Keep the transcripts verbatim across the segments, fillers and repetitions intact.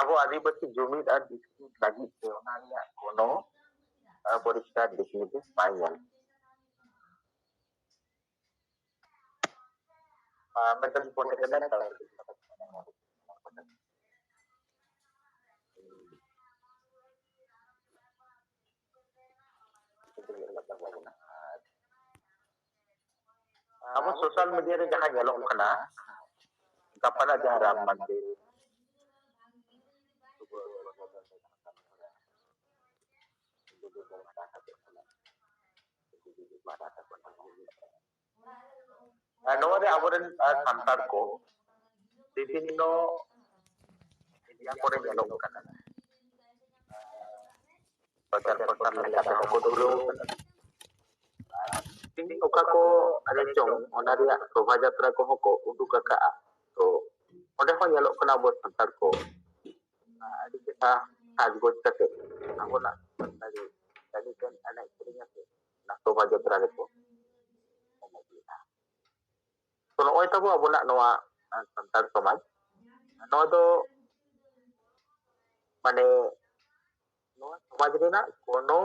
ᱟᱵᱚ ᱟᱹᱫᱤᱵᱟᱹᱥᱤ ᱡᱩᱢᱤᱫ ᱟᱨ ᱡᱩᱢᱤᱫ ᱞᱟᱹᱜᱤᱫ ᱛᱮ ᱚᱱᱟ ᱨᱮᱭᱟᱜ ᱠᱳᱱᱳ, ᱟᱸ, ᱯᱚᱨᱤᱥᱠᱟᱨ ᱫᱤᱠ ᱱᱤᱨᱫᱮᱥ ᱵᱟᱭ ᱧᱮᱞ᱾ ᱟᱸ, ᱢᱤᱫᱴᱟᱝ ᱯᱚᱨᱮ ᱠᱟᱱᱟ᱾ ᱟᱵᱚ social media ᱨᱮ ᱡᱟᱦᱟᱸ ᱧᱮᱞᱚᱜ ᱠᱟᱱᱟ, ᱜᱟᱯᱟᱱᱟᱜ ᱡᱟᱦᱟᱸ ᱨᱟᱢ ᱢᱚᱱᱫᱤᱨ, ᱟᱨ ᱱᱚᱣᱟ ᱨᱮ ᱟᱵᱚᱨᱮᱱ, ᱟᱨ ᱥᱟᱱᱛᱟᱲ ᱠᱚ ᱵᱤᱵᱷᱤᱱᱱᱚ media ᱠᱚᱨᱮ ᱧᱮᱞᱚᱜ ᱠᱟᱱᱟ, ᱯᱨᱚᱪᱟᱨ ᱯᱨᱚᱥᱟᱨ ᱞᱮᱠᱟᱛᱮ ᱦᱚᱸᱠᱚ ᱫᱷᱩᱨᱟᱹᱣ ᱠᱟᱱᱟ᱾ ᱟᱨ ᱛᱤᱦᱤᱧ ᱚᱠᱟ ᱠᱚ ᱟᱨᱮ ᱪᱚᱝ ᱚᱱᱟ ᱨᱮᱭᱟᱜ ᱥᱳᱵᱷᱟ ᱡᱟᱛᱨᱟ ᱠᱚᱦᱚᱸ ᱠᱚ ᱩᱰᱩᱠ ᱟᱠᱟᱜᱼᱟ᱾ ᱛᱚ ᱚᱸᱰᱮ ᱦᱚᱸ ᱧᱮᱞᱚᱜ ᱠᱟᱱᱟ ᱟᱵᱚ ᱥᱟᱱᱛᱟᱲ ᱠᱚ, ᱟᱹᱰᱤ ᱪᱮᱦᱨᱟ ᱥᱟᱡᱽᱜᱚᱡᱽ ᱠᱟᱛᱮ ᱟᱵᱚᱱᱟᱜ ᱥᱟᱱᱛᱟᱲᱤ tradition ᱮᱱᱮᱡ ᱥᱮᱨᱮᱧ ᱟᱛᱮ ᱚᱱᱟ ᱥᱳᱵᱷᱟ ᱡᱟᱛᱨᱟ ᱨᱮᱠᱚ ᱮᱱᱮᱡ ᱞᱮᱫᱟ᱾ ᱛᱚ ᱱᱚᱜᱼᱚᱭ ᱛᱟᱵᱚ ᱟᱵᱚᱱᱟᱜ ᱱᱚᱣᱟ, ᱟᱸ, ᱥᱟᱱᱛᱟᱲ ᱥᱚᱢᱟᱡᱽ, ᱱᱚᱣᱟ ᱫᱚ ᱢᱟᱱᱮ ᱱᱚᱣᱟ ᱥᱚᱢᱟᱡᱽ ᱨᱮᱱᱟᱜ ᱠᱳᱱᱳ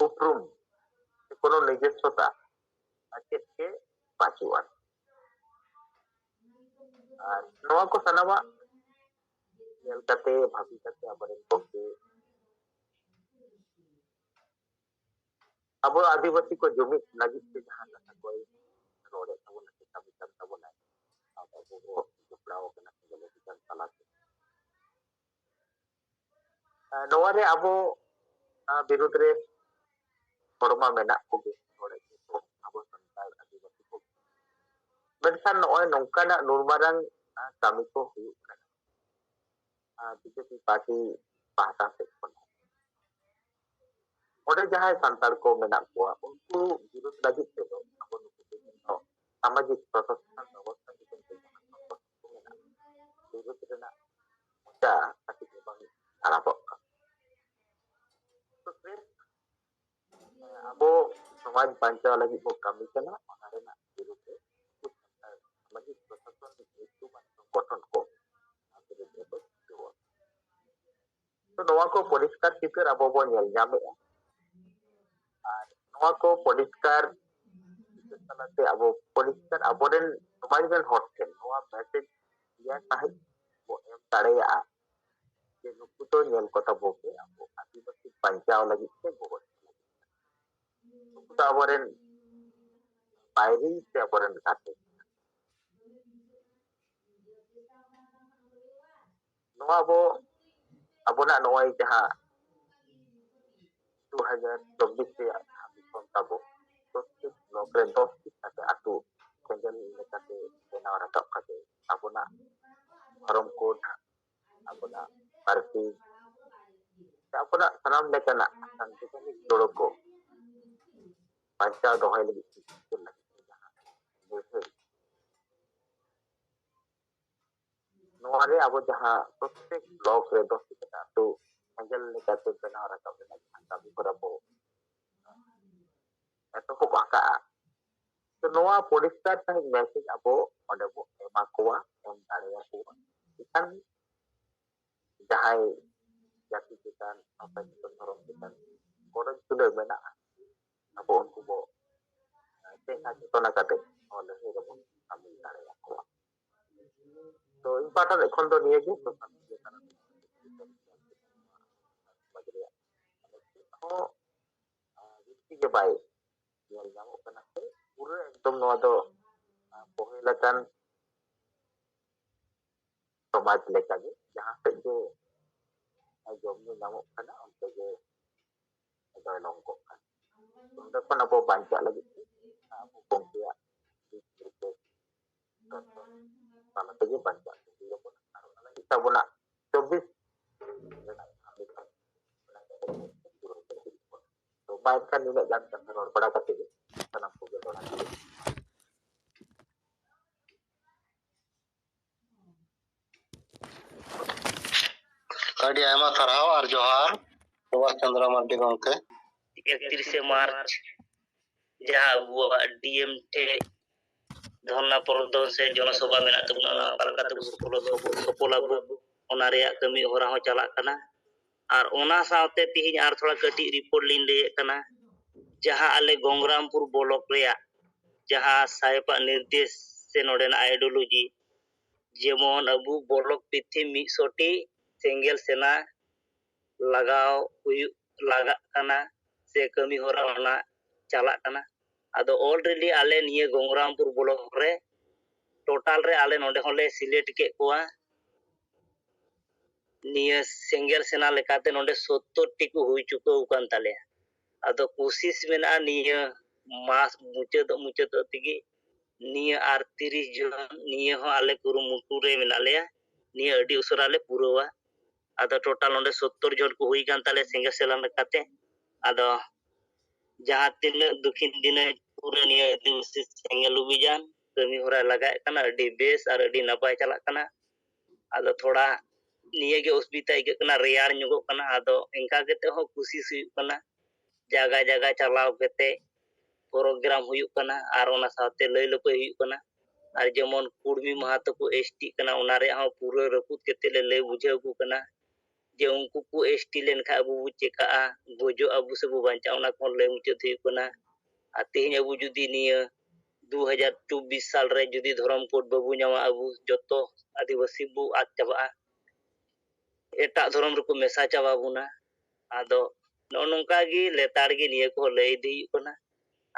ᱩᱯᱨᱩᱢ ᱥᱮ ᱠᱳᱱᱳ ᱱᱤᱡᱚᱥᱥᱚᱛᱟ ᱟᱨ ᱪᱮᱫ ᱜᱮ ᱵᱟᱹᱪᱩᱜᱼᱟ᱾ ᱟᱨ ᱱᱚᱣᱟ ᱠᱚ ᱥᱟᱱᱟᱢᱟᱜ ᱧᱮᱞ ᱠᱟᱛᱮ, ᱵᱷᱟᱹᱵᱤ ᱠᱟᱛᱮ ᱟᱵᱚᱨᱮᱱ ᱜᱚᱢᱠᱮ ᱟᱵᱚ ᱟᱹᱫᱤᱵᱟᱹᱥᱤ ᱠᱚ ᱡᱩᱢᱤᱫ ᱞᱟᱹᱜᱤᱫ ᱛᱮ ᱡᱟᱦᱟᱸ ᱠᱟᱛᱷᱟ ᱠᱚᱭ ᱨᱚᱲᱮᱫ ᱛᱟᱵᱚᱱᱟ ᱥᱮ ᱠᱟᱹᱢᱤ ᱠᱟᱱ ᱛᱟᱵᱚᱱᱟᱭ, ᱟᱵᱚ ᱵᱚ ᱡᱚᱯᱲᱟᱣ ᱟᱠᱟᱱᱟ ᱥᱮ ᱵᱚ ᱞᱟᱹᱠᱛᱤ ᱠᱟᱱ ᱛᱟᱞᱟᱛᱮ᱾ ᱟᱨ ᱱᱚᱣᱟ ᱨᱮ ᱟᱵᱚ, ᱟᱨ, ᱵᱤᱨᱩᱫᱽ ᱨᱮ ᱦᱚᱲ ᱢᱟ ᱢᱮᱱᱟᱜ ᱠᱚᱜᱮ, ᱨᱚᱲᱮᱫ ᱜᱮᱠᱚ ᱟᱵᱚ ᱥᱟᱱᱛᱟᱲ ᱟᱹᱫᱤᱵᱟᱹᱥᱤ ᱠᱚ᱾ ᱢᱮᱱᱠᱷᱟᱱ ᱱᱚᱜᱼᱚᱭ ᱱᱚᱝᱠᱟᱱᱟᱜ ᱱᱩᱱ ᱢᱟᱨᱟᱝ, ᱟᱨ, ᱠᱟᱹᱢᱤ ᱠᱚ ᱦᱩᱭᱩᱜ ᱠᱟᱱᱟ, ᱟᱨ, ᱵᱤᱡᱮᱯᱤ ᱯᱟᱨᱴᱤ ᱯᱟᱦᱴᱟ ᱥᱮᱫ ᱠᱷᱚᱱ ᱦᱚᱸ᱾ ᱚᱸᱰᱮ ᱡᱟᱦᱟᱸᱭ ᱥᱟᱱᱛᱟᱲ ᱠᱚ ᱢᱮᱱᱟᱜ ᱠᱚᱣᱟ, ᱩᱱᱠᱩ ᱵᱤᱨᱩᱫᱷ ᱞᱟᱹᱜᱤᱫ ᱛᱮᱫᱚ ᱟᱵᱚ ᱱᱩᱠᱩ ᱫᱚ ᱥᱟᱢᱟᱡᱤᱠ ᱯᱨᱚᱥᱟᱥᱚᱱ ᱵᱮᱵᱚᱥᱛᱷᱟ ᱡᱩᱫᱤ ᱵᱤᱨᱩᱫᱷ ᱨᱮᱱᱟᱜ ᱢᱚᱪᱟ ᱠᱟᱹᱴᱤᱡ ᱦᱚᱸ ᱵᱟᱝ ᱠᱷᱟᱨᱟᱯᱚᱜ ᱠᱟᱱᱟ᱾ ᱛᱚ ᱥᱨᱮᱯ ᱟᱵᱚ ᱥᱚᱢᱟᱡᱽ ᱵᱟᱧᱪᱟᱣ ᱞᱟᱹᱜᱤᱫ ᱵᱚ ᱠᱟᱹᱢᱤ ᱠᱟᱱᱟ, ᱚᱱᱟ ᱨᱮᱱᱟᱜ ᱵᱤᱨᱩᱫᱷ ᱨᱮ ᱩᱱᱠᱩ ᱥᱟᱱᱛᱟᱲ ᱥᱟᱢᱟᱡᱤᱠ ᱯᱨᱚᱥᱟᱥᱚᱱ ᱨᱮ ᱧᱩᱛᱩᱢᱟᱱ ᱥᱚᱝᱜᱚᱴᱷᱚᱱ ᱥᱚᱝᱜᱚᱴᱷᱚᱱ ᱠᱚ ᱚᱱᱟ ᱵᱤᱨᱩᱫᱷ ᱨᱮᱠᱚ ᱪᱷᱩᱴᱟᱹᱣᱟ᱾ ᱛᱚ ᱱᱚᱣᱟ ᱠᱚ ᱯᱚᱨᱤᱥᱠᱟᱨ ᱪᱤᱛᱟᱹᱨ ᱟᱵᱚ ᱵᱚᱱ ᱧᱮᱞ ᱧᱟᱢᱮᱫᱼᱟ᱾ ᱟᱨ ᱱᱚᱣᱟ ᱠᱚ ᱯᱚᱨᱤᱥᱠᱟᱨ ᱪᱤᱛᱟᱹᱨ ᱛᱟᱞᱟᱛᱮ ᱟᱵᱚ ᱯᱚᱨᱤᱥᱠᱟᱨ ᱟᱵᱚᱨᱮᱱ ᱥᱚᱢᱟᱡᱽ ᱨᱮᱱ ᱦᱚᱲ ᱴᱷᱮᱱ ᱱᱚᱣᱟ ᱢᱮᱥᱮᱡᱽ ᱠᱞᱤᱭᱟᱨ ᱥᱟᱺᱦᱤᱡ ᱵᱚ ᱮᱢ ᱫᱟᱲᱮᱭᱟᱜᱼᱟ ᱡᱮ ᱱᱩᱠᱩ ᱫᱚ ᱧᱮᱞ ᱠᱚ ᱛᱟᱵᱚ ᱯᱮ, ᱟᱵᱚ ᱟᱹᱫᱤᱵᱟᱹᱥᱤ ᱵᱟᱧᱪᱟᱣ ᱞᱟᱹᱜᱤᱫ ᱛᱮ ᱜᱚᱲᱚ ᱮᱢ ᱞᱟᱹᱜᱤᱫ ᱠᱟᱱᱟ᱾ ᱱᱩᱠᱩ ᱫᱚ ᱟᱵᱚᱨᱮᱱ ᱵᱟᱭᱨᱤ ᱥᱮ ᱟᱵᱚᱨᱮᱱ ᱜᱟᱛᱮ᱾ ᱱᱚᱣᱟ ᱟᱵᱚ, ᱟᱵᱚᱱᱟᱜ ᱱᱚᱜᱼᱚᱭ ᱡᱟᱦᱟᱸ ᱫᱩ ᱦᱟᱡᱟᱨ ᱪᱚᱵᱵᱤᱥ ᱨᱮᱭᱟᱜ ᱡᱟᱦᱟᱸ ᱫᱤᱥᱚᱢ ᱛᱟᱵᱚ, ᱯᱨᱚᱛᱮᱠ ᱵᱞᱚᱠ ᱨᱮ ᱫᱚᱥ ᱴᱤ ᱠᱟᱛᱮ ᱟᱹᱛᱩ ᱥᱮᱸᱜᱮᱞ ᱞᱮᱠᱟᱛᱮ ᱵᱮᱱᱟᱣ ᱨᱟᱠᱟᱵ ᱠᱟᱛᱮ ᱟᱵᱚᱱᱟᱜ ᱫᱷᱚᱨᱚᱢ ᱠᱳᱰ, ᱟᱵᱚᱱᱟᱜ ᱯᱟᱹᱨᱥᱤ, ᱥᱮ ᱟᱵᱚᱱᱟᱜ ᱥᱟᱱᱟᱢ ᱞᱮᱠᱟᱱᱟᱜ ᱥᱟᱝᱵᱤᱫᱷᱟᱱᱤᱠ ᱜᱚᱲᱚ ᱠᱚ ᱵᱟᱧᱪᱟᱣ ᱫᱚᱦᱚᱭ ᱞᱟᱹᱜᱤᱫ ᱛᱮ ᱪᱤᱠᱟᱹ ᱞᱟᱹᱜᱤᱫ ᱛᱮ ᱡᱟᱦᱟᱸ ᱞᱟᱹᱲᱦᱟᱹᱭ, ᱱᱚᱣᱟ ᱨᱮ ᱟᱵᱚ ᱡᱟᱦᱟᱸ ᱯᱨᱚᱛᱮᱠ ᱵᱞᱚᱠ ᱨᱮ ᱫᱚᱥ ᱴᱤ ᱠᱟᱛᱮ ᱟᱹᱛᱩ ᱥᱮᱸᱜᱮᱞ ᱞᱮᱠᱟᱛᱮ ᱵᱮᱱᱟᱣ ᱨᱟᱠᱟᱵ ᱨᱮᱱᱟᱜ ᱡᱟᱦᱟᱸ ᱠᱟᱹᱢᱤ ᱦᱚᱨᱟ ᱵᱚ ᱮᱛᱚᱦᱚᱵ ᱟᱠᱟᱫᱼᱟ᱾ ᱛᱚ ᱱᱚᱣᱟ ᱯᱚᱨᱤᱥᱠᱟᱨ ᱥᱟᱺᱦᱤᱡ ᱢᱮᱥᱮᱡᱽ ᱟᱵᱚ ᱚᱸᱰᱮ ᱵᱚ ᱮᱢᱟ ᱠᱚᱣᱟ, ᱮᱢ ᱫᱟᱲᱮᱭᱟᱠᱚᱣᱟ᱾ ᱮᱱᱠᱷᱟᱱ ᱡᱟᱦᱟᱸᱭ ᱡᱟᱹᱛᱤ ᱪᱮᱛᱟᱱ, ᱥᱟᱶᱛᱟ ᱪᱮᱛᱟᱱ, ᱫᱷᱚᱨᱚᱢ ᱪᱮᱛᱟᱱ ᱜᱚᱨᱚᱡᱽ ᱫᱩᱞᱟᱹᱲ ᱢᱮᱱᱟᱜᱼᱟ, ᱟᱵᱚ ᱩᱱᱠᱩ ᱵᱚ ᱪᱮᱸᱜᱷᱟ ᱪᱮᱛᱚᱱᱟ ᱠᱟᱛᱮ ᱱᱚᱣᱟ ᱞᱟᱹᱲᱦᱟᱹᱭ ᱨᱮᱵᱚᱱ ᱥᱟᱹᱢᱤᱞ ᱫᱟᱲᱮᱭᱟᱠᱚᱣᱟ᱾ ᱛᱚ ᱤᱧ ᱯᱟᱦᱴᱟ ᱥᱮᱫ ᱠᱷᱚᱱ ᱫᱚ ᱱᱤᱭᱟᱹ ᱜᱮ᱾ ᱥᱳᱥᱟᱞ ᱢᱤᱰᱤᱭᱟ ᱛᱟᱞᱟᱛᱮ ᱥᱚᱢᱟᱡᱽ ᱨᱮᱭᱟᱜ ᱢᱟᱱᱮ ᱪᱮᱫ ᱦᱚᱸ, ᱟᱸ, ᱡᱩᱠᱛᱤ ᱜᱮ ᱵᱟᱭ ᱧᱮᱞ ᱧᱟᱢᱚᱜ ᱠᱟᱱᱟ᱾ ᱥᱮ ᱯᱩᱨᱟᱹ ᱮᱠᱫᱚᱢ ᱱᱚᱣᱟ ᱫᱚ, ᱟᱸ, ᱵᱚᱦᱮᱞ ᱟᱠᱟᱱ ᱥᱚᱢᱟᱡᱽ ᱞᱮᱠᱟᱜᱮ ᱡᱟᱦᱟᱸ ᱥᱮᱫ ᱜᱮ ᱡᱚᱢ ᱧᱩ ᱧᱟᱢᱚᱜ ᱠᱟᱱᱟ, ᱚᱱᱛᱮ ᱜᱮ ᱰᱚᱭᱞᱚᱝ ᱠᱚᱜ ᱠᱟᱱᱟ᱾ ᱚᱸᱰᱮ ᱠᱷᱚᱱ ᱟᱵᱚ ᱵᱟᱧᱪᱟᱜ ᱞᱟᱹᱜᱤᱫ ᱛᱮ ᱟᱵᱚ ᱜᱚᱢᱠᱮᱭᱟᱜ ᱫᱤᱥ ᱦᱩᱫᱤᱥ ᱛᱟᱞᱟ ᱛᱮᱜᱮ ᱵᱟᱧᱪᱟᱜ ᱦᱩᱭᱩᱜ ᱟᱵᱚᱱᱟ᱾ ᱟᱨ ᱚᱱᱟ ᱞᱟᱹᱜᱤᱫ ᱛᱮ ᱟᱵᱚᱱᱟᱜ ᱪᱚᱵᱵᱤᱥ ᱨᱮᱱᱟᱜ ᱠᱟᱹᱢᱤ ᱠᱟᱱᱟ᱾ ᱛᱚ ᱢᱟ ᱮᱱᱠᱷᱟᱱ ᱱᱤᱱᱟᱹᱜ ᱜᱟᱱ ᱠᱟᱛᱷᱟ ᱨᱚᱲ ᱵᱟᱲᱟ ᱠᱟᱛᱮ ᱜᱮ ᱥᱟᱱᱟᱢ ᱠᱚᱜᱮ ᱫᱚᱦᱲᱟ ᱛᱮ ᱟᱹᱰᱤ ᱟᱭᱢᱟ ᱥᱟᱨᱦᱟᱣ ᱟᱨ ᱡᱚᱦᱟᱨ ᱥᱩᱵᱷᱟᱥ ᱪᱚᱱᱫᱨᱚ ᱢᱟᱨᱰᱤ ᱜᱚᱢᱠᱮ᱾ ᱮᱠᱛᱨᱤᱥᱮ ᱢᱟᱨᱪ ᱡᱟᱦᱟᱸ ᱟᱵᱚᱣᱟᱜ ᱰᱤ ᱮᱢ ᱴᱷᱮᱡ ᱫᱷᱚᱨᱱᱟ ᱯᱨᱚᱫᱚᱨᱥᱚᱱ ᱥᱮ ᱡᱚᱱᱚᱥᱚᱵᱷᱟ ᱢᱮᱱᱟᱜ ᱛᱟᱵᱚᱱᱟ, ᱚᱱᱟ ᱚᱠᱟ ᱞᱮᱠᱟ ᱛᱮᱵᱚ ᱥᱚᱯᱷᱚᱞ ᱥᱚᱯᱷᱚᱞ ᱟᱵᱚ, ᱚᱱᱟ ᱨᱮᱭᱟᱜ ᱠᱟᱹᱢᱤ ᱦᱚᱨᱟ ᱦᱚᱸ ᱪᱟᱞᱟᱜ ᱠᱟᱱᱟ᱾ ᱟᱨ ᱚᱱᱟ ᱥᱟᱶᱛᱮ ᱛᱤᱦᱤᱧ ᱟᱨ ᱛᱷᱚᱲᱟ ᱠᱟᱹᱴᱤᱡ ᱨᱤᱯᱳᱨᱴ ᱞᱤᱧ ᱞᱟᱹᱭᱮᱫ ᱠᱟᱱᱟ, ᱡᱟᱦᱟᱸ ᱟᱞᱮ ᱜᱚᱝᱜᱨᱟᱢᱯᱩᱨ ᱵᱞᱚᱠ ᱨᱮᱭᱟᱜ ᱡᱟᱦᱟᱸ ᱥᱟᱦᱮᱵᱟᱜ ᱱᱤᱨᱫᱮᱥ ᱥᱮ ᱱᱚᱰᱮᱱᱟᱜ ᱟᱭᱰᱤᱭᱳᱞᱚᱡᱤ, ᱡᱮᱢᱚᱱ ᱟᱵᱚ ᱵᱞᱚᱠ ᱯᱤᱛᱷᱤ ᱢᱤᱫ ᱥᱚ ᱴᱤ ᱥᱮᱸᱜᱮᱞ ᱥᱮᱱᱟ ᱞᱟᱜᱟᱣ ᱦᱩᱭᱩᱜ ᱞᱟᱜᱟᱜ ᱠᱟᱱᱟ ᱥᱮ ᱠᱟᱹᱢᱤ ᱦᱚᱨᱟ ᱚᱱᱟ ᱪᱟᱞᱟᱜ ᱠᱟᱱᱟ᱾ ᱟᱫᱚ ᱚᱞᱨᱮᱰᱤ ᱟᱞᱮ ᱱᱤᱭᱟᱹ ᱜᱚᱝᱜᱨᱟᱢᱯᱩᱨ ᱵᱞᱚᱠ ᱨᱮ ᱴᱳᱴᱟᱞ ᱨᱮ ᱟᱞᱮ ᱱᱚᱰᱮ ᱦᱚᱸᱞᱮ ᱥᱤᱞᱮᱠᱴ ᱠᱮᱫ ᱠᱚᱣᱟ᱾ ᱱᱤᱭᱟᱹ ᱥᱮᱸᱜᱮᱞ ᱥᱮᱱᱟ ᱞᱮᱠᱟᱛᱮ ᱱᱚᱰᱮ ᱥᱳᱛᱛᱳᱨ ᱴᱤ ᱠᱚ ᱦᱩᱭ ᱪᱩᱠᱟᱹᱣ ᱟᱠᱟᱱ ᱛᱟᱞᱮᱭᱟ᱾ ᱟᱫᱚ ᱠᱩᱥᱤᱥ ᱢᱮᱱᱟᱜᱼᱟ ᱱᱤᱭᱟᱹ ᱢᱟᱥ ᱢᱩᱪᱟᱹᱫᱚᱜ ᱢᱩᱪᱟᱹᱫᱚᱜ ᱛᱮᱜᱮ ᱱᱤᱭᱟᱹ ᱟᱨ ᱛᱤᱨᱤᱥ ᱡᱚᱱ ᱱᱤᱭᱟᱹ ᱦᱚᱸ ᱟᱞᱮ ᱠᱩᱨᱩᱢᱩᱴᱩ ᱨᱮ ᱢᱮᱱᱟᱜ ᱞᱮᱭᱟ᱾ ᱱᱤᱭᱟᱹ ᱟᱹᱰᱤ ᱩᱥᱟᱹᱨᱟ ᱞᱮ ᱯᱩᱨᱟᱹᱣᱟ᱾ ᱟᱫᱚ ᱴᱳᱴᱟᱞ ᱱᱚᱰᱮ ᱥᱳᱛᱛᱳᱨ ᱡᱚᱱ ᱠᱚ ᱦᱩᱭ ᱟᱠᱟᱱ ᱛᱟᱞᱮᱭᱟ ᱥᱮᱸᱜᱮᱞ ᱥᱮᱱᱟ ᱞᱮᱠᱟᱛᱮ᱾ ᱟᱫᱚ ᱡᱟᱦᱟᱸ ᱛᱤᱱᱟᱹᱜ ᱫᱚᱠᱷᱤᱱ ᱫᱤᱱᱟᱡᱽᱯᱩᱨ ᱨᱮ ᱱᱤᱭᱟᱹ ᱟᱹᱫᱤᱵᱟᱹᱥᱤ ᱥᱮᱸᱜᱮᱞ ᱚᱵᱷᱤᱡᱟᱱ ᱠᱟᱹᱢᱤ ᱦᱚᱨᱟᱭ ᱞᱟᱜᱟᱣᱮᱫ ᱠᱟᱱᱟ, ᱟᱹᱰᱤ ᱵᱮᱥ ᱟᱨ ᱟᱹᱰᱤ ᱱᱟᱯᱟᱭ ᱪᱟᱞᱟᱜ ᱠᱟᱱᱟ᱾ ᱟᱫᱚ ᱛᱷᱚᱲᱟ ᱱᱤᱭᱟᱹ ᱜᱮ ᱚᱥᱩᱵᱤᱫᱷᱟ ᱟᱹᱭᱠᱟᱹᱜ ᱠᱟᱱᱟ, ᱨᱮᱭᱟᱲ ᱧᱚᱜᱚᱜ ᱠᱟᱱᱟ᱾ ᱟᱫᱚ ᱤᱱᱠᱟ ᱠᱟᱛᱮ ᱦᱚᱸ ᱠᱩᱥᱤᱥ ᱦᱩᱭᱩᱜ ᱠᱟᱱᱟ, ᱡᱟᱭᱜᱟ ᱡᱟᱭᱜᱟ ᱪᱟᱞᱟᱣ ᱠᱟᱛᱮ ᱯᱨᱳᱜᱨᱟᱢ ᱦᱩᱭᱩᱜ ᱠᱟᱱᱟ ᱟᱨ ᱚᱱᱟ ᱥᱟᱶᱛᱮ ᱞᱟᱹᱭ ᱞᱟᱹᱯᱟᱹᱭ ᱦᱩᱭᱩᱜ ᱠᱟᱱᱟ᱾ ᱟᱨ ᱡᱮᱢᱚᱱ ᱠᱩᱲᱢᱤ ᱢᱟᱦᱟ ᱛᱟᱠᱚ ᱮᱥ ᱴᱤᱜ ᱠᱟᱱᱟ, ᱚᱱᱟ ᱨᱮᱭᱟᱜ ᱦᱚᱸ ᱯᱩᱨᱟᱹ ᱨᱟᱹᱯᱩᱫ ᱠᱟᱛᱮ ᱞᱮ ᱞᱟᱹᱭ ᱵᱩᱡᱷᱟᱹᱣ ᱟᱠᱚ ᱠᱟᱱᱟ ᱡᱮ ᱩᱱᱠᱩ ᱠᱚ ᱮᱥ ᱴᱤ ᱞᱮᱱᱠᱷᱟᱱ ᱟᱵᱚ ᱵᱚ ᱪᱮᱠᱟᱜᱼᱟ, ᱜᱚᱡᱚᱜ ᱟᱵᱚ ᱥᱮ ᱵᱚ ᱵᱟᱧᱪᱟᱜᱼᱟ, ᱚᱱᱟ ᱠᱚᱦᱚᱸ ᱞᱟᱹᱭ ᱢᱩᱪᱟᱹᱫ ᱦᱩᱭᱩᱜ ᱠᱟᱱᱟ᱾ ᱟᱨ ᱛᱮᱦᱮᱧ ᱟᱵᱚ ᱡᱩᱫᱤ ᱱᱤᱭᱟᱹ ᱫᱩ ᱦᱟᱡᱟᱨ ᱪᱚᱵᱵᱤᱥ ᱥᱟᱞ ᱨᱮ ᱡᱩᱫᱤ ᱫᱷᱚᱨᱚᱢ ᱠᱳᱰ ᱵᱟᱵᱚ ᱧᱟᱢᱟ, ᱟᱵᱚ ᱡᱚᱛᱚ ᱟᱹᱫᱤᱵᱟᱹᱥᱤ ᱵᱚ ᱟᱫ ᱪᱟᱵᱟᱜᱼᱟ, ᱮᱴᱟᱜ ᱫᱷᱚᱨᱚᱢ ᱨᱮᱠᱚ ᱢᱮᱥᱟ ᱪᱟᱵᱟ ᱵᱚᱱᱟ᱾ ᱟᱫᱚ ᱱᱚᱜᱼᱚ ᱱᱚᱝᱠᱟ ᱜᱮ ᱞᱮᱛᱟᱲ ᱜᱮ ᱱᱤᱭᱟᱹ ᱠᱚᱦᱚᱸ ᱞᱟᱹᱭ ᱤᱫᱤ ᱦᱩᱭᱩᱜ ᱠᱟᱱᱟ᱾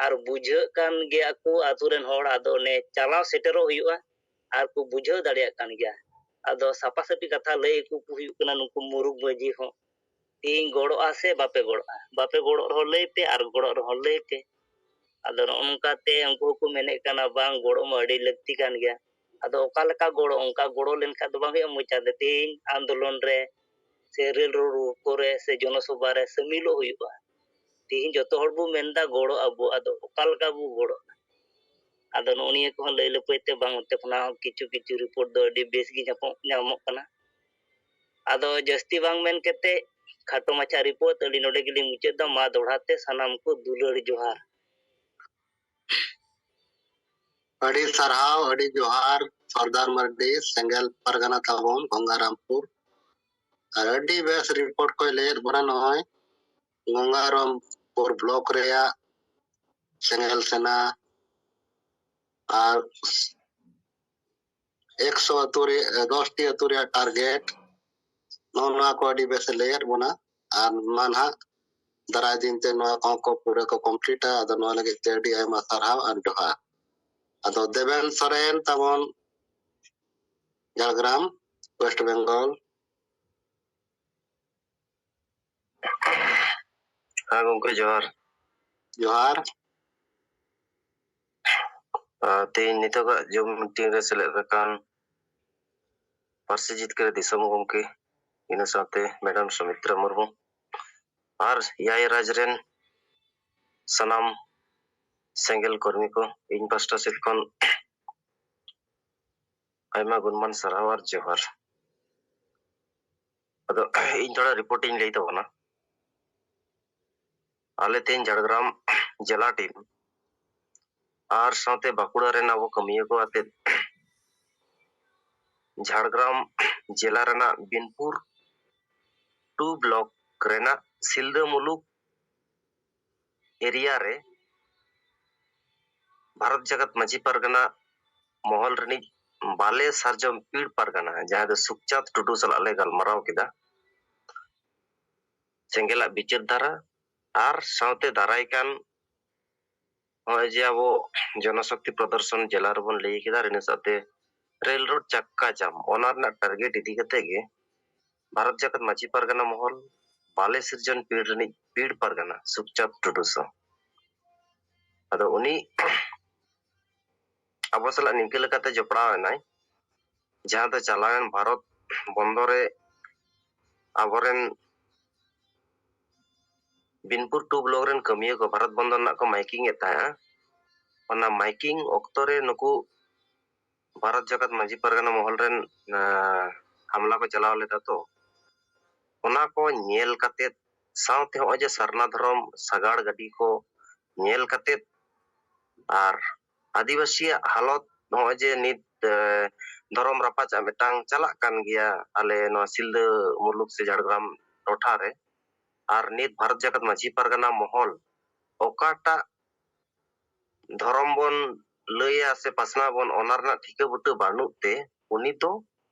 ᱟᱨ ᱵᱩᱡᱷᱟᱹᱜ ᱠᱟᱱ ᱜᱮᱭᱟ ᱠᱚ ᱟᱛᱳ ᱨᱮᱱ ᱦᱚᱲ, ᱟᱫᱚ ᱚᱱᱮ ᱪᱟᱞᱟᱣ ᱥᱮᱴᱮᱨᱚᱜ ᱦᱩᱭᱩᱜᱼᱟ ᱟᱨ ᱠᱚ ᱵᱩᱡᱷᱟᱹᱣ ᱫᱟᱲᱮᱭᱟᱜ ᱠᱟᱱ ᱜᱮᱭᱟ᱾ ᱟᱫᱚ ᱥᱟᱯᱷᱟ ᱥᱟᱹᱯᱷᱤ ᱠᱟᱛᱷᱟ ᱞᱟᱹᱭ ᱟᱠᱚ ᱠᱚ ᱦᱩᱭᱩᱜ ᱠᱟᱱᱟ ᱱᱩᱠᱩ ᱢᱩᱨᱩᱠ ᱢᱟᱹᱡᱷᱤ ᱦᱚᱸ, ᱛᱮᱦᱮᱧ ᱜᱚᱲᱚᱜᱼᱟ ᱥᱮ ᱵᱟᱯᱮ ᱜᱚᱲᱚᱜᱼᱟ? ᱵᱟᱯᱮ ᱜᱚᱲᱚᱜ ᱨᱮᱦᱚᱸ ᱞᱟᱹᱭ ᱯᱮ ᱟᱨ ᱜᱚᱲᱚᱜ ᱨᱮᱦᱚᱸ ᱞᱟᱹᱭ ᱯᱮ᱾ ᱟᱫᱚ ᱱᱚᱜᱼᱚ ᱱᱚᱝᱠᱟ ᱛᱮ ᱩᱱᱠᱩ ᱦᱚᱸᱠᱚ ᱢᱮᱱᱮᱫ ᱠᱟᱱᱟ, ᱵᱟᱝ, ᱜᱚᱲᱚ ᱢᱟ ᱟᱹᱰᱤ ᱞᱟᱹᱠᱛᱤ ᱠᱟᱱ ᱜᱮᱭᱟ᱾ ᱟᱫᱚ ᱚᱠᱟ ᱞᱮᱠᱟ ᱜᱚᱲᱚ? ᱚᱱᱠᱟ ᱜᱚᱲᱚ ᱞᱮᱱᱠᱷᱟᱱ ᱫᱚ ᱵᱟᱝ ᱦᱩᱭᱩᱜᱼᱟ, ᱢᱚᱪᱟ ᱛᱮ ᱛᱮᱦᱮᱧ ᱟᱱᱫᱳᱞᱚᱱ ᱨᱮ ᱥᱮ ᱨᱮᱞ ᱨᱳᱰ ᱠᱚᱨᱮ ᱥᱮ ᱡᱚᱱᱚᱥᱚᱵᱷᱟ ᱨᱮ ᱥᱟᱹᱢᱤᱞᱚᱜ ᱦᱩᱭᱩᱜᱼᱟ᱾ ᱛᱮᱦᱮᱧ ᱡᱚᱛᱚ ᱦᱚᱲ ᱵᱚ ᱢᱮᱱᱫᱟ ᱜᱚᱲᱚ ᱟᱵᱚ, ᱟᱫᱚ ᱚᱠᱟ ᱞᱮᱠᱟ ᱵᱚ ᱜᱚᱲᱚᱜᱼᱟ? ᱟᱫᱚ ᱱᱚᱜᱼᱚ ᱱᱤᱭᱟᱹ ᱠᱚᱦᱚᱸ ᱞᱟᱹᱭ ᱞᱟᱹᱯᱟᱹᱭ ᱛᱮ ᱵᱟᱝ, ᱚᱱᱛᱮ ᱠᱷᱚᱱᱟᱜ ᱦᱚᱸ ᱠᱤᱪᱷᱩ ᱠᱤᱪᱷᱩ ᱨᱤᱯᱳᱨᱴ ᱫᱚ ᱟᱹᱰᱤ ᱵᱮᱥ ᱜᱮ ᱧᱟᱯᱟᱢ ᱧᱟᱢᱚᱜ ᱠᱟᱱᱟ᱾ ᱟᱫᱚ ᱡᱟᱹᱥᱛᱤ ᱵᱟᱝ ᱢᱮᱱ ᱠᱟᱛᱮ ᱠᱷᱟᱴᱚ ᱢᱟᱪᱷᱟ ᱨᱤᱯᱳᱨᱴ ᱟᱹᱞᱤᱧ ᱱᱚᱰᱮ ᱜᱮᱞᱤᱧ ᱢᱩᱪᱟᱹᱫ ᱮᱫᱟ᱾ ᱢᱟ ᱫᱚᱦᱲᱟ ᱛᱮ ᱥᱟᱱᱟᱢ ᱠᱚ ᱫᱩᱞᱟᱹᱲ ᱡᱚᱦᱟᱨ᱾ ᱟᱹᱰᱤ ᱥᱟᱨᱦᱟᱣ, ᱟᱹᱰᱤ ᱡᱚᱦᱟᱨ ᱥᱚᱨᱫᱟᱨ ᱢᱟᱨᱰᱤ, ᱥᱮᱸᱜᱮᱞ ᱯᱟᱨᱜᱟᱱᱟ ᱛᱟᱵᱚᱱ ᱜᱚᱝᱜᱟᱨᱟᱢᱯᱩᱨ᱾ ᱟᱨ ᱟᱹᱰᱤ ᱵᱮᱥ ᱨᱤᱯᱳᱨᱴ ᱠᱚᱭ ᱞᱟᱹᱭᱮᱫ ᱵᱚᱱᱟ ᱱᱚᱜᱼᱚᱭ ᱜᱚᱝᱜᱟᱨᱟᱢᱯᱩᱨ ᱵᱞᱚᱠ ᱨᱮᱭᱟᱜ ᱥᱮᱸᱜᱮᱞ ᱥᱮᱱᱟ ᱟᱨ ᱮᱠᱥᱚ ᱟᱹᱛᱩ ᱨᱮ, ᱫᱚᱥ ᱴᱤ ᱟᱹᱛᱩ ᱨᱮᱭᱟᱜ ᱴᱟᱨᱜᱮᱴ, ᱱᱚᱜᱼᱚ ᱱᱚᱣᱟ ᱠᱚ ᱟᱹᱰᱤ ᱵᱮᱥ ᱮ ᱞᱟᱹᱭᱟᱫ ᱵᱚᱱᱟ᱾ ᱟᱨ ᱢᱟ ᱱᱟᱦᱟᱜ ᱫᱟᱨᱟᱭ ᱫᱤᱱ ᱛᱮ ᱱᱚᱣᱟ ᱠᱚᱦᱚᱸ ᱠᱚ ᱯᱩᱨᱟᱹ ᱠᱚ ᱠᱚᱢᱯᱞᱤᱴᱟ᱾ ᱟᱫᱚ ᱱᱚᱣᱟ ᱞᱟᱹᱜᱤᱫ ᱛᱮ ᱟᱹᱰᱤ ᱟᱭᱢᱟ ᱥᱟᱨᱦᱟᱣ ᱟᱨ ᱡᱚᱦᱟᱨ᱾ ᱟᱫᱚ ᱫᱮᱵᱮᱱ ᱥᱚᱨᱮᱱ ᱛᱟᱵᱚᱱ, ᱡᱷᱟᱲᱜᱨᱟᱢ, ᱳᱭᱮᱥᱴ ᱵᱮᱝᱜᱚᱞ᱾ ᱦᱮᱸ ᱜᱚᱢᱠᱮ, ᱡᱚᱦᱟᱨ᱾ ᱡᱚᱦᱟᱨ᱾ ᱟᱨ ᱛᱮᱦᱮᱧ ᱱᱤᱛᱚᱜᱟᱜ ᱡᱩᱢ ᱢᱤᱴᱤᱝ ᱨᱮ ᱥᱮᱞᱮᱫ ᱟᱠᱟᱱ ᱯᱟᱹᱨᱥᱤ ᱡᱤᱛᱠᱟᱹᱨ ᱫᱤᱥᱚᱢ ᱜᱚᱢᱠᱮ, ᱤᱱᱟᱹ ᱥᱟᱶᱛᱮ ᱢᱮᱰᱟᱢ ᱥᱩᱢᱤᱛᱨᱟ ᱢᱩᱨᱢᱩ ᱟᱨ ᱮᱭᱟᱭ ᱨᱟᱡᱽ ᱨᱮᱱ ᱥᱟᱱᱟᱢ ᱥᱮᱸᱜᱮᱞ ᱠᱚᱨᱢᱤ ᱠᱚ, ᱤᱧ ᱯᱟᱥᱴᱟ ᱥᱮᱫ ᱠᱷᱚᱱ ᱟᱭᱢᱟ ᱜᱩᱱᱢᱟᱱ ᱥᱟᱨᱦᱟᱣ ᱟᱨ ᱡᱚᱦᱟᱨ᱾ ᱟᱫᱚ ᱤᱧ ᱛᱷᱚᱲᱟ ᱨᱤᱯᱳᱨᱴ ᱤᱧ ᱞᱟᱹᱭ ᱛᱟᱵᱚᱱᱟ᱾ ᱟᱞᱮ ᱛᱮᱦᱮᱧ ᱡᱷᱟᱲᱜᱨᱟᱢ ᱡᱮᱞᱟ ᱴᱤᱢ ᱟᱨ ᱥᱟᱶᱛᱮ ᱵᱟᱸᱠᱩᱲᱟ ᱨᱮᱱ ᱟᱵᱚ ᱠᱟᱹᱢᱤᱭᱟᱹ ᱠᱚ ᱟᱛᱮᱫ ᱡᱷᱟᱲᱜᱨᱟᱢ ᱡᱮᱞᱟ ᱨᱮᱱᱟᱜ ᱵᱤᱱᱯᱩᱨ ᱴᱩ ᱵᱞᱚᱠ ᱨᱮᱱᱟᱜ ᱥᱤᱞᱫᱟᱹ ᱢᱩᱞᱩᱠ ᱮᱨᱤᱭᱟ ᱨᱮ ᱵᱷᱟᱨᱚᱛ ᱡᱟᱠᱟᱛ ᱢᱟᱹᱡᱷᱤ ᱯᱟᱨᱜᱟᱱᱟ ᱢᱚᱦᱚᱞ ᱨᱤᱱᱤᱡ ᱵᱟᱞᱮ ᱥᱟᱨᱡᱚᱢ ᱯᱤᱲ ᱯᱟᱨᱜᱟᱱᱟ, ᱡᱟᱦᱟᱸ ᱫᱚ ᱥᱩᱠᱪᱟᱸᱫᱽ ᱴᱩᱰᱩ ᱥᱟᱞᱟᱜ ᱞᱮ ᱜᱟᱞᱢᱟᱨᱟᱣ ᱠᱮᱫᱟ ᱥᱮᱸᱜᱮᱞᱟᱜ ᱵᱤᱪᱟᱹᱨ ᱫᱷᱟᱨᱟ ᱟᱨ ᱥᱟᱶᱛᱮ ᱫᱟᱨᱟᱭ ᱠᱟᱱ ᱱᱚᱜᱼᱚᱭ ᱡᱮ ᱟᱵᱚ ᱡᱚᱱᱚᱥᱚᱠᱛᱤ ᱯᱨᱚᱫᱚᱨᱥᱚᱱ ᱡᱮᱞᱟ ᱨᱮᱵᱚᱱ ᱞᱟᱹᱭ ᱠᱮᱫᱟ, ᱟᱨ ᱤᱱᱟᱹ ᱥᱟᱶᱛᱮ ᱨᱮᱞ ᱨᱳᱰ ᱪᱟᱠᱟ ᱡᱟᱢ, ᱚᱱᱟ ᱨᱮᱱᱟᱜ ᱴᱟᱨᱜᱮᱴ ᱤᱫᱤ ᱠᱟᱛᱮ ᱜᱮ ᱵᱷᱟᱨᱚᱛ ᱡᱟᱠᱟᱛ ᱢᱟᱹᱡᱷᱤ ᱯᱟᱨᱜᱟᱱᱟ ᱢᱚᱦᱚᱞ ᱵᱟᱞᱮ ᱥᱤᱨᱡᱚᱱ ᱯᱤᱲ ᱨᱤᱱᱤᱡ ᱯᱤᱲ ᱯᱟᱨᱜᱟᱱᱟ ᱥᱩᱠᱪᱟᱸᱫᱽ ᱴᱩᱰᱩ ᱥᱟᱶ᱾ ᱟᱫᱚ ᱩᱱᱤ ᱟᱵᱚ ᱥᱟᱞᱟᱜ ᱱᱤᱝᱠᱟᱹ ᱞᱮᱠᱟᱛᱮ ᱡᱚᱯᱲᱟᱣ ᱮᱱᱟᱭ, ᱡᱟᱦᱟᱸ ᱫᱚ ᱪᱟᱞᱟᱣᱮᱱ ᱵᱷᱟᱨᱚᱛ ᱵᱚᱱᱫᱚ ᱨᱮ ᱟᱵᱚᱨᱮᱱ ᱵᱤᱱᱯᱩᱨ ᱴᱩ ᱵᱞᱚᱠ ᱨᱮᱱ ᱠᱟᱹᱢᱤᱭᱟᱹ ᱠᱚ ᱵᱷᱟᱨᱚᱛ ᱵᱚᱱᱫᱚ ᱨᱮᱱᱟᱜ ᱠᱚ ᱢᱟᱭᱠᱤᱝ ᱮᱫ ᱛᱟᱦᱮᱸᱜᱼᱟ᱾ ᱚᱱᱟ ᱢᱟᱭᱠᱤᱝ ᱚᱠᱛᱚ ᱨᱮ ᱱᱩᱠᱩ ᱵᱷᱟᱨᱚᱛ ᱡᱟᱠᱟᱛ ᱢᱟᱹᱡᱷᱤ ᱯᱟᱨᱜᱟᱱᱟ ᱢᱚᱦᱚᱞ ᱨᱮᱱ, ᱟᱸ, ᱦᱟᱢᱞᱟ ᱠᱚ ᱪᱟᱞᱟᱣ ᱞᱮᱫᱟ᱾ ᱛᱚ ᱚᱱᱟ ᱠᱚ ᱧᱮᱞ ᱠᱟᱛᱮᱫ, ᱥᱟᱶᱛᱮ ᱱᱚᱜᱼᱚᱭ ᱡᱮ ᱥᱟᱨᱱᱟ ᱫᱷᱚᱨᱚᱢ ᱥᱟᱜᱟᱲ ᱜᱟᱹᱰᱤ ᱠᱚ ᱧᱮᱞ ᱠᱟᱛᱮᱫ ᱟᱨ ᱟᱹᱫᱤᱵᱟᱹᱥᱤᱭᱟᱜ ᱦᱟᱞᱚᱛ ᱱᱚᱜᱼᱚᱭ ᱡᱮ ᱱᱤᱛ ᱫᱷᱚᱨᱚᱢ ᱨᱟᱯᱟᱪᱟᱜ ᱢᱤᱫᱴᱟᱝ ᱪᱟᱞᱟᱜ ᱠᱟᱱ ᱜᱮᱭᱟ ᱟᱞᱮ ᱱᱚᱣᱟ ᱥᱤᱞᱫᱟᱹ ᱢᱩᱞᱩᱠ ᱥᱮ ᱡᱷᱟᱲᱜᱨᱟᱢ ᱴᱚᱴᱷᱟ ᱨᱮ᱾ ᱟᱨ ᱱᱤᱛ ᱵᱷᱟᱨᱚᱛ ᱡᱟᱠᱟᱛ ᱢᱟᱹᱡᱷᱤ ᱯᱟᱨᱜᱟᱱᱟ ᱢᱚᱦᱚᱞ ᱚᱠᱟᱴᱟᱜ ᱫᱷᱚᱨᱚᱢ ᱵᱚᱱ ᱞᱟᱹᱭᱟ ᱥᱮ ᱯᱟᱥᱱᱟᱣ ᱵᱚᱱ, ᱚᱱᱟ ᱨᱮᱱᱟᱜ ᱴᱷᱤᱠᱟᱹ ᱵᱩᱴᱟᱹ ᱵᱟᱹᱱᱩᱜ ᱛᱮ ᱩᱱᱤ ᱫᱚ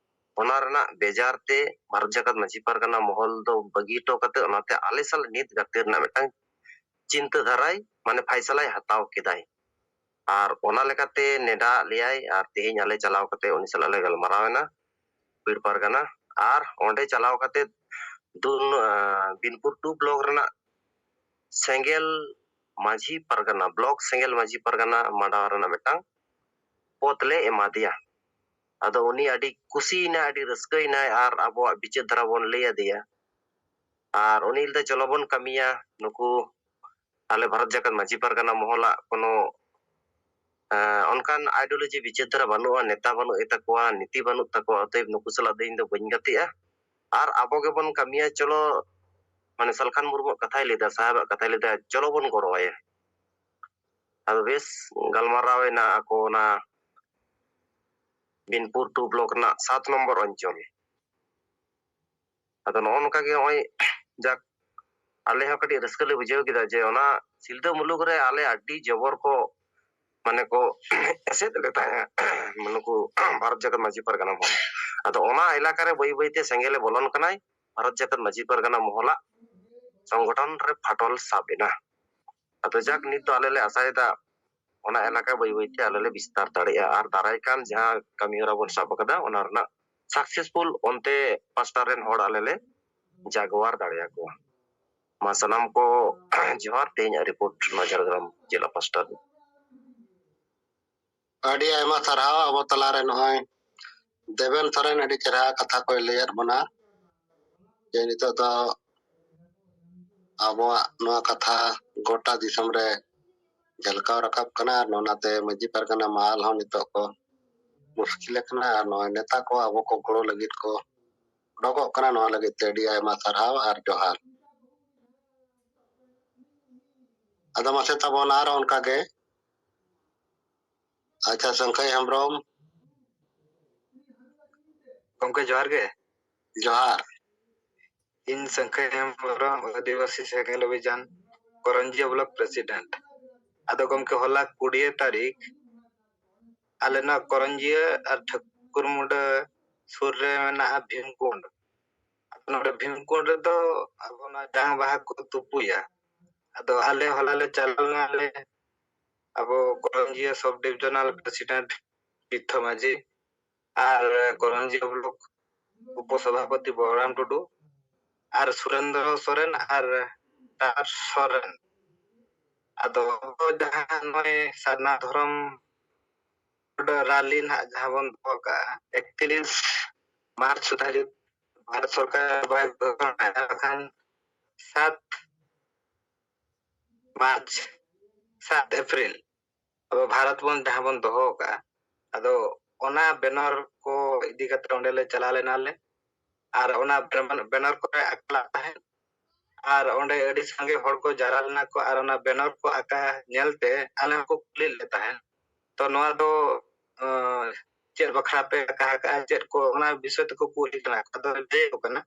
ᱚᱱᱟ ᱨᱮᱱᱟᱜ ᱵᱮᱡᱟᱨ ᱛᱮ ᱵᱷᱟᱨᱚᱛ ᱡᱟᱠᱟᱛ ᱢᱟᱹᱡᱷᱤ ᱯᱟᱨᱜᱟᱱᱟ ᱢᱚᱦᱚᱞ ᱫᱚ ᱵᱟᱹᱜᱤ ᱦᱚᱴᱚ ᱠᱟᱛᱮ ᱚᱱᱟᱛᱮ ᱟᱞᱮ ᱥᱟᱞᱟᱜ ᱱᱤᱛ ᱜᱟᱛᱮ ᱨᱮᱱᱟᱜ ᱢᱤᱫᱴᱟᱝ ᱪᱤᱱᱛᱟᱹ ᱫᱷᱟᱨᱟᱭ, ᱢᱟᱱᱮ, ᱯᱷᱟᱭᱥᱟᱞᱟᱭ ᱦᱟᱛᱟᱣ ᱠᱮᱫᱟᱭ᱾ ᱟᱨ ᱚᱱᱟ ᱞᱮᱠᱟᱛᱮ ᱱᱮᱰᱟ ᱞᱮᱭᱟᱭ ᱟᱨ ᱛᱮᱦᱮᱧ ᱟᱞᱮ ᱪᱟᱞᱟᱣ ᱠᱟᱛᱮ ᱩᱱᱤ ᱥᱟᱞᱟᱜ ᱞᱮ ᱜᱟᱞᱢᱟᱨᱟᱣ ᱮᱱᱟ ᱯᱤᱲ ᱯᱟᱨᱜᱟᱱᱟ᱾ ᱟᱨ ᱚᱸᱰᱮ ᱪᱟᱞᱟᱣ ᱠᱟᱛᱮ ᱫᱩᱱ ᱵᱤᱱᱯᱩᱨ ᱴᱩ ᱵᱞᱚᱠ ᱨᱮᱱᱟᱜ ᱥᱮᱸᱜᱮᱞ ᱢᱟᱹᱡᱷᱤ ᱯᱟᱨᱜᱟᱱᱟ, ᱵᱞᱚᱠ ᱥᱮᱸᱜᱮᱞ ᱢᱟᱹᱡᱷᱤ ᱯᱟᱨᱜᱟᱱᱟ ᱢᱟᱰᱣᱟ ᱨᱮᱱᱟᱜ ᱢᱤᱫᱴᱟᱝ ᱯᱚᱫᱽ ᱞᱮ ᱮᱢᱟ ᱫᱮᱭᱟ᱾ ᱟᱫᱚ ᱩᱱᱤ ᱟᱹᱰᱤ ᱠᱩᱥᱤᱭᱮᱱᱟ, ᱟᱹᱰᱤ ᱨᱟᱹᱥᱠᱟᱹᱭᱮᱱᱟᱭ ᱟᱨ ᱟᱵᱚᱣᱟᱜ ᱵᱤᱪᱟᱹᱨ ᱫᱷᱟᱨᱟ ᱵᱚᱱ ᱞᱟᱹᱭ ᱟᱫᱮᱭᱟ᱾ ᱟᱨ ᱩᱱᱤ ᱞᱟᱹᱭᱫᱟ, "ᱪᱚᱞᱚ ᱵᱚᱱ ᱠᱟᱹᱢᱤᱭᱟ, ᱱᱩᱠᱩ ᱟᱞᱮ ᱵᱷᱟᱨᱚᱛ ᱡᱟᱠᱟᱛ ᱢᱟᱹᱡᱷᱤ ᱯᱟᱨᱜᱟᱱᱟ ᱢᱚᱦᱚᱞᱟᱜ ᱠᱳᱱᱳ, ᱮᱸ, ᱚᱱᱠᱟᱱ ideology ᱵᱤᱪᱟᱹᱨ ᱫᱷᱟᱨᱟ ᱵᱟᱹᱱᱩᱜᱼᱟ, ᱱᱮᱛᱟ ᱵᱟᱹᱱᱩᱜ ᱛᱟᱠᱚᱣᱟ, ᱱᱤᱛᱤ ᱵᱟᱹᱱᱩᱜ ᱛᱟᱠᱚᱣᱟ, ᱚᱛᱚᱮᱵ ᱱᱩᱠᱩ ᱥᱟᱞᱟᱜ ᱫᱚ ᱤᱧ ᱫᱚ ᱵᱟᱹᱧ ᱜᱟᱛᱮᱜᱼᱟ, ᱟᱨ ᱟᱵᱚ ᱜᱮᱵᱚᱱ ᱠᱟᱹᱢᱤᱭᱟ, ᱪᱚᱞᱚ", ᱢᱟᱱᱮ ᱥᱟᱞᱠᱷᱟᱱ ᱢᱩᱨᱢᱩᱣᱟᱜ ᱠᱟᱛᱷᱟᱭ ᱞᱟᱹᱭᱫᱟ, ᱥᱟᱦᱮᱵᱟᱜ ᱠᱟᱛᱷᱟᱭ ᱞᱟᱹᱭᱫᱟ, ᱪᱚᱞᱚ ᱵᱚᱱ ᱜᱚᱲᱚ ᱟᱭᱟ᱾ ᱟᱫᱚ ᱵᱮᱥ ᱜᱟᱞᱢᱟᱨᱟᱣ ᱮᱱᱟ ᱟᱠᱚ ᱚᱱᱟ ᱵᱤᱱᱯᱩᱨ ᱴᱩ ᱵᱞᱚᱠ ᱨᱮᱱᱟᱜ ᱥᱟᱛ ᱱᱚᱢᱵᱚᱨ ᱚᱧᱪᱚᱞ᱾ ᱟᱫᱚ ᱱᱚᱜᱼᱚ ᱱᱚᱝᱠᱟ ᱜᱮ ᱱᱚᱜᱼᱚᱭ ᱡᱟᱠ ᱟᱞᱮ ᱦᱚᱸ ᱠᱟᱹᱴᱤᱡ ᱨᱟᱹᱥᱠᱟᱹ ᱞᱮ ᱵᱩᱡᱷᱟᱹᱣ ᱠᱮᱫᱟ ᱡᱮ ᱚᱱᱟ ᱥᱤᱞᱫᱟᱹ ᱢᱩᱞᱩᱠ ᱨᱮ ᱟᱞᱮ ᱟᱹᱰᱤ ᱡᱚᱵᱚᱨ ᱠᱚ, ᱢᱟᱱᱮ ᱠᱚ ᱮᱥᱮᱫ ᱞᱮ ᱛᱟᱦᱮᱸᱫ ᱱᱩᱠᱩ ᱵᱷᱟᱨᱚᱛ ᱡᱟᱠᱟᱛ ᱢᱟᱹᱡᱷᱤ ᱯᱟᱨᱜᱟᱱᱟ ᱢᱚᱦᱚᱞ᱾ ᱟᱫᱚ ᱚᱱᱟ ᱮᱞᱟᱠᱟ ᱨᱮ ᱵᱟᱹᱭ ᱵᱟᱹᱭ ᱛᱮ ᱥᱮᱸᱜᱮᱞᱮ ᱵᱚᱞᱚᱱ ᱠᱟᱱᱟᱭ ᱵᱷᱟᱨᱚᱛ ᱡᱟᱠᱟᱛ ᱢᱟᱹᱡᱷᱤ ᱯᱟᱨᱜᱟᱱᱟ ᱢᱚᱦᱚᱞᱟᱜ ᱥᱚᱝᱜᱚᱴᱷᱚᱱ ᱨᱮ ᱯᱷᱟᱴᱚᱞ ᱥᱟᱵ ᱮᱱᱟ᱾ ᱟᱫᱚ ᱡᱟᱠ ᱱᱤᱛ ᱫᱚ ᱟᱞᱮ ᱞᱮ ᱟᱥᱟᱭᱮᱫᱟ ᱚᱱᱟ ᱮᱞᱟᱠᱟ ᱵᱟᱹᱭ ᱵᱟᱹᱭ ᱛᱮ ᱟᱞᱮ ᱞᱮ ᱵᱤᱥᱛᱟᱨ ᱫᱟᱲᱮᱭᱟᱜᱼᱟ ᱟᱨ ᱫᱟᱨᱟᱭ ᱠᱟᱱ ᱡᱟᱦᱟᱸ ᱠᱟᱹᱢᱤ ᱦᱚᱨᱟ ᱵᱚᱱ ᱥᱟᱵ ᱟᱠᱟᱫᱟ ᱚᱱᱟ ᱨᱮᱱᱟᱜ ᱥᱟᱠᱥᱮᱥᱯᱷᱩᱞ ᱚᱱᱛᱮ ᱯᱟᱥᱴᱟ ᱨᱮᱱ ᱦᱚᱲ ᱟᱞᱮ ᱞᱮ ᱡᱟᱜᱣᱟᱨ ᱫᱟᱲᱮᱭᱟᱠᱚᱣᱟ᱾ ᱢᱟ ᱥᱟᱱᱟᱢ ᱠᱚ ᱡᱚᱦᱟᱨ, ᱛᱮᱦᱮᱧᱟᱜ ᱨᱤᱯᱳᱨᱴ ᱱᱚᱣᱟ ᱡᱷᱟᱲᱜᱨᱟᱢ ᱡᱮᱞᱟ ᱯᱟᱥᱴᱟ ᱨᱮ᱾ ᱟᱹᱰᱤ ᱟᱭᱢᱟ ᱥᱟᱨᱦᱟᱣ᱾ ᱟᱵᱚ ᱛᱟᱞᱟᱨᱮ ᱱᱚᱜᱼᱚᱭ ᱫᱮᱵᱮᱱ ᱥᱚᱨᱮᱱ ᱟᱹᱰᱤ ᱪᱮᱦᱨᱟ ᱠᱟᱛᱷᱟ ᱠᱚᱭ ᱞᱟᱹᱭᱟᱫ ᱵᱚᱱᱟ ᱡᱮ ᱱᱤᱛᱚᱜ ᱫᱚ ᱟᱵᱚᱣᱟᱜ ᱱᱚᱣᱟ ᱠᱟᱛᱷᱟ ᱜᱚᱴᱟ ᱫᱤᱥᱚᱢ ᱨᱮ ᱡᱷᱟᱞᱠᱟᱣ ᱨᱟᱠᱟᱵ ᱠᱟᱱᱟ ᱟᱨ ᱚᱱᱟᱛᱮ ᱢᱟᱹᱡᱷᱤ ᱯᱟᱨᱜᱟᱱᱟ ᱢᱟᱦᱟᱞ ᱦᱚᱸ ᱱᱤᱛᱚᱜ ᱠᱚ ᱢᱩᱥᱠᱤᱞ ᱟᱠᱟᱱᱟ ᱟᱨ ᱱᱚᱜᱼᱚᱭ ᱱᱮᱛᱟ ᱠᱚ ᱟᱵᱚ ᱠᱚ ᱜᱚᱲᱚ ᱞᱟᱹᱜᱤᱫ ᱠᱚ ᱚᱰᱚᱠᱚᱜ ᱠᱟᱱᱟ᱾ ᱱᱚᱣᱟ ᱞᱟᱹᱜᱤᱫ ᱛᱮ ᱟᱹᱰᱤ ᱟᱭᱢᱟ ᱥᱟᱨᱦᱟᱣ ᱟᱨ ᱡᱚᱦᱟᱨ᱾ ᱟᱫᱚ ᱢᱟᱥᱮ ᱛᱟᱵᱚᱱ ᱟᱨ ᱚᱱᱠᱟ ᱜᱮ ᱟᱪᱪᱷᱟ, ᱥᱟᱹᱝᱠᱷᱟᱹᱭ ᱦᱮᱢᱵᱨᱚᱢ᱾ ᱜᱚᱢᱠᱮ, ᱡᱚᱦᱟᱨ ᱜᱮ᱾ ᱡᱚᱦᱟᱨ᱾ ᱤᱧ ᱥᱟᱹᱝᱠᱷᱟᱹᱭ ᱦᱮᱢᱵᱨᱚᱢ, ᱟᱹᱫᱤᱵᱟᱹᱥᱤ ᱥᱮᱸᱜᱮᱞ ᱚᱵᱷᱤᱡᱟᱱ, ᱠᱚᱨᱚᱧᱡᱤᱭᱟᱹ block president᱾ ᱟᱫᱚ ᱜᱚᱢᱠᱮ, ᱦᱚᱞᱟ ᱠᱩᱲᱤᱭᱟᱹ ᱛᱟᱹᱨᱤᱠᱷ ᱟᱞᱮ ᱱᱚᱣᱟ ᱠᱚᱨᱚᱧᱡᱤᱭᱟᱹ ᱟᱨ ᱴᱷᱟᱹᱠᱩᱨ ᱢᱩᱰᱟᱹ ᱥᱩᱨ ᱨᱮ ᱢᱮᱱᱟᱜᱼᱟ ᱵᱷᱤᱢᱠᱩᱸᱰ᱾ ᱟᱫᱚ ᱱᱚᱰᱮ ᱵᱷᱤᱢᱠᱩᱸᱰ ᱨᱮᱫᱚ ᱟᱵᱚ ᱱᱚᱣᱟ ᱡᱟᱝ ᱵᱟᱦᱟ ᱠᱚ ᱛᱩᱯᱩᱭᱟ᱾ ᱟᱫᱚ ᱟᱞᱮ ᱦᱚᱞᱟ ᱞᱮ ᱪᱟᱞᱟᱣ ᱞᱮᱱᱟᱞᱮ ᱟᱵᱚ ᱠᱚᱨᱚᱧᱡᱤᱭᱟᱹ sub divisional president ᱵᱤᱨᱛᱷᱚ ᱢᱟᱹᱡᱷᱤ ᱟᱨ ᱠᱚᱨᱚᱧᱡᱤᱭᱟᱹ block ᱩᱯᱚᱥᱚᱵᱷᱟᱯᱚᱛᱤ ᱵᱚᱞᱨᱟᱢ ᱴᱩᱰᱩ ᱟᱨ ᱥᱩᱨᱮᱱᱫᱨᱚ ᱥᱚᱨᱮᱱ ᱟᱨ ᱰᱟᱠᱛᱟᱨ ᱥᱚᱨᱮᱱ᱾ ᱟᱫᱚ ᱡᱟᱦᱟᱸ ᱱᱚᱜᱼᱚᱭ ᱥᱟᱨᱱᱟ ᱫᱷᱚᱨᱚᱢ ᱨᱟᱞᱤ ᱱᱟᱦᱟᱜ ᱡᱟᱦᱟᱸ ᱵᱚᱱ ᱫᱚᱦᱚ ᱠᱟᱜᱼᱟ ᱮᱠᱛᱨᱤᱥ ᱢᱟᱨᱪ ᱫᱷᱟᱹᱨᱤᱡ ᱵᱷᱟᱨᱚᱛ ᱥᱚᱨᱠᱟᱨ ᱵᱟᱭ ᱜᱷᱳᱥᱚᱱᱟᱭᱟ, ᱵᱟᱠᱷᱟᱱ ᱥᱟᱛ ᱢᱟᱨᱪ, ᱥᱟᱛ ᱮᱯᱨᱤᱞ ᱟᱵᱚ ᱵᱷᱟᱨᱚᱛ ᱵᱚᱱ ᱡᱟᱦᱟᱸ ᱵᱚᱱ ᱫᱚᱦᱚ ᱠᱟᱜᱼᱟ, ᱟᱫᱚ ᱚᱱᱟ banner ᱠᱚ ᱤᱫᱤ ᱠᱟᱛᱮ ᱚᱸᱰᱮ ᱞᱮ ᱪᱟᱞᱟᱣ ᱞᱮᱱᱟᱞᱮ᱾ ᱟᱨ ᱚᱱᱟ banner ᱠᱚᱨᱮ ᱟᱸᱠᱟᱣ ᱛᱟᱦᱮᱸᱫ, ᱟᱨ ᱚᱸᱰᱮ ᱟᱹᱰᱤ ᱥᱟᱸᱜᱮ ᱦᱚᱲ ᱠᱚ ᱡᱟᱣᱨᱟ ᱞᱮᱱᱟ ᱠᱚ ᱟᱨ ᱚᱱᱟ banner ᱠᱚ ᱟᱸᱠᱟ ᱧᱮᱞᱛᱮ ᱟᱞᱮ ᱦᱚᱸᱠᱚ ᱠᱩᱞᱤ ᱞᱮ ᱛᱟᱦᱮᱸᱫ, "ᱛᱚ ᱱᱚᱣᱟ ᱫᱚ, ᱟᱸ, ᱪᱮᱫ ᱵᱟᱠᱷᱨᱟ ᱯᱮ ᱟᱸᱠᱟ ᱟᱠᱟᱫᱼᱟ?" ᱪᱮᱫ ᱠᱚ, ᱚᱱᱟ ᱵᱤᱥᱚᱭ ᱛᱮᱠᱚ ᱠᱩᱞᱤ ᱠᱟᱱᱟ᱾ ᱟᱫᱚ ᱞᱟᱹᱭ ᱟᱠᱚ ᱠᱟᱱᱟ,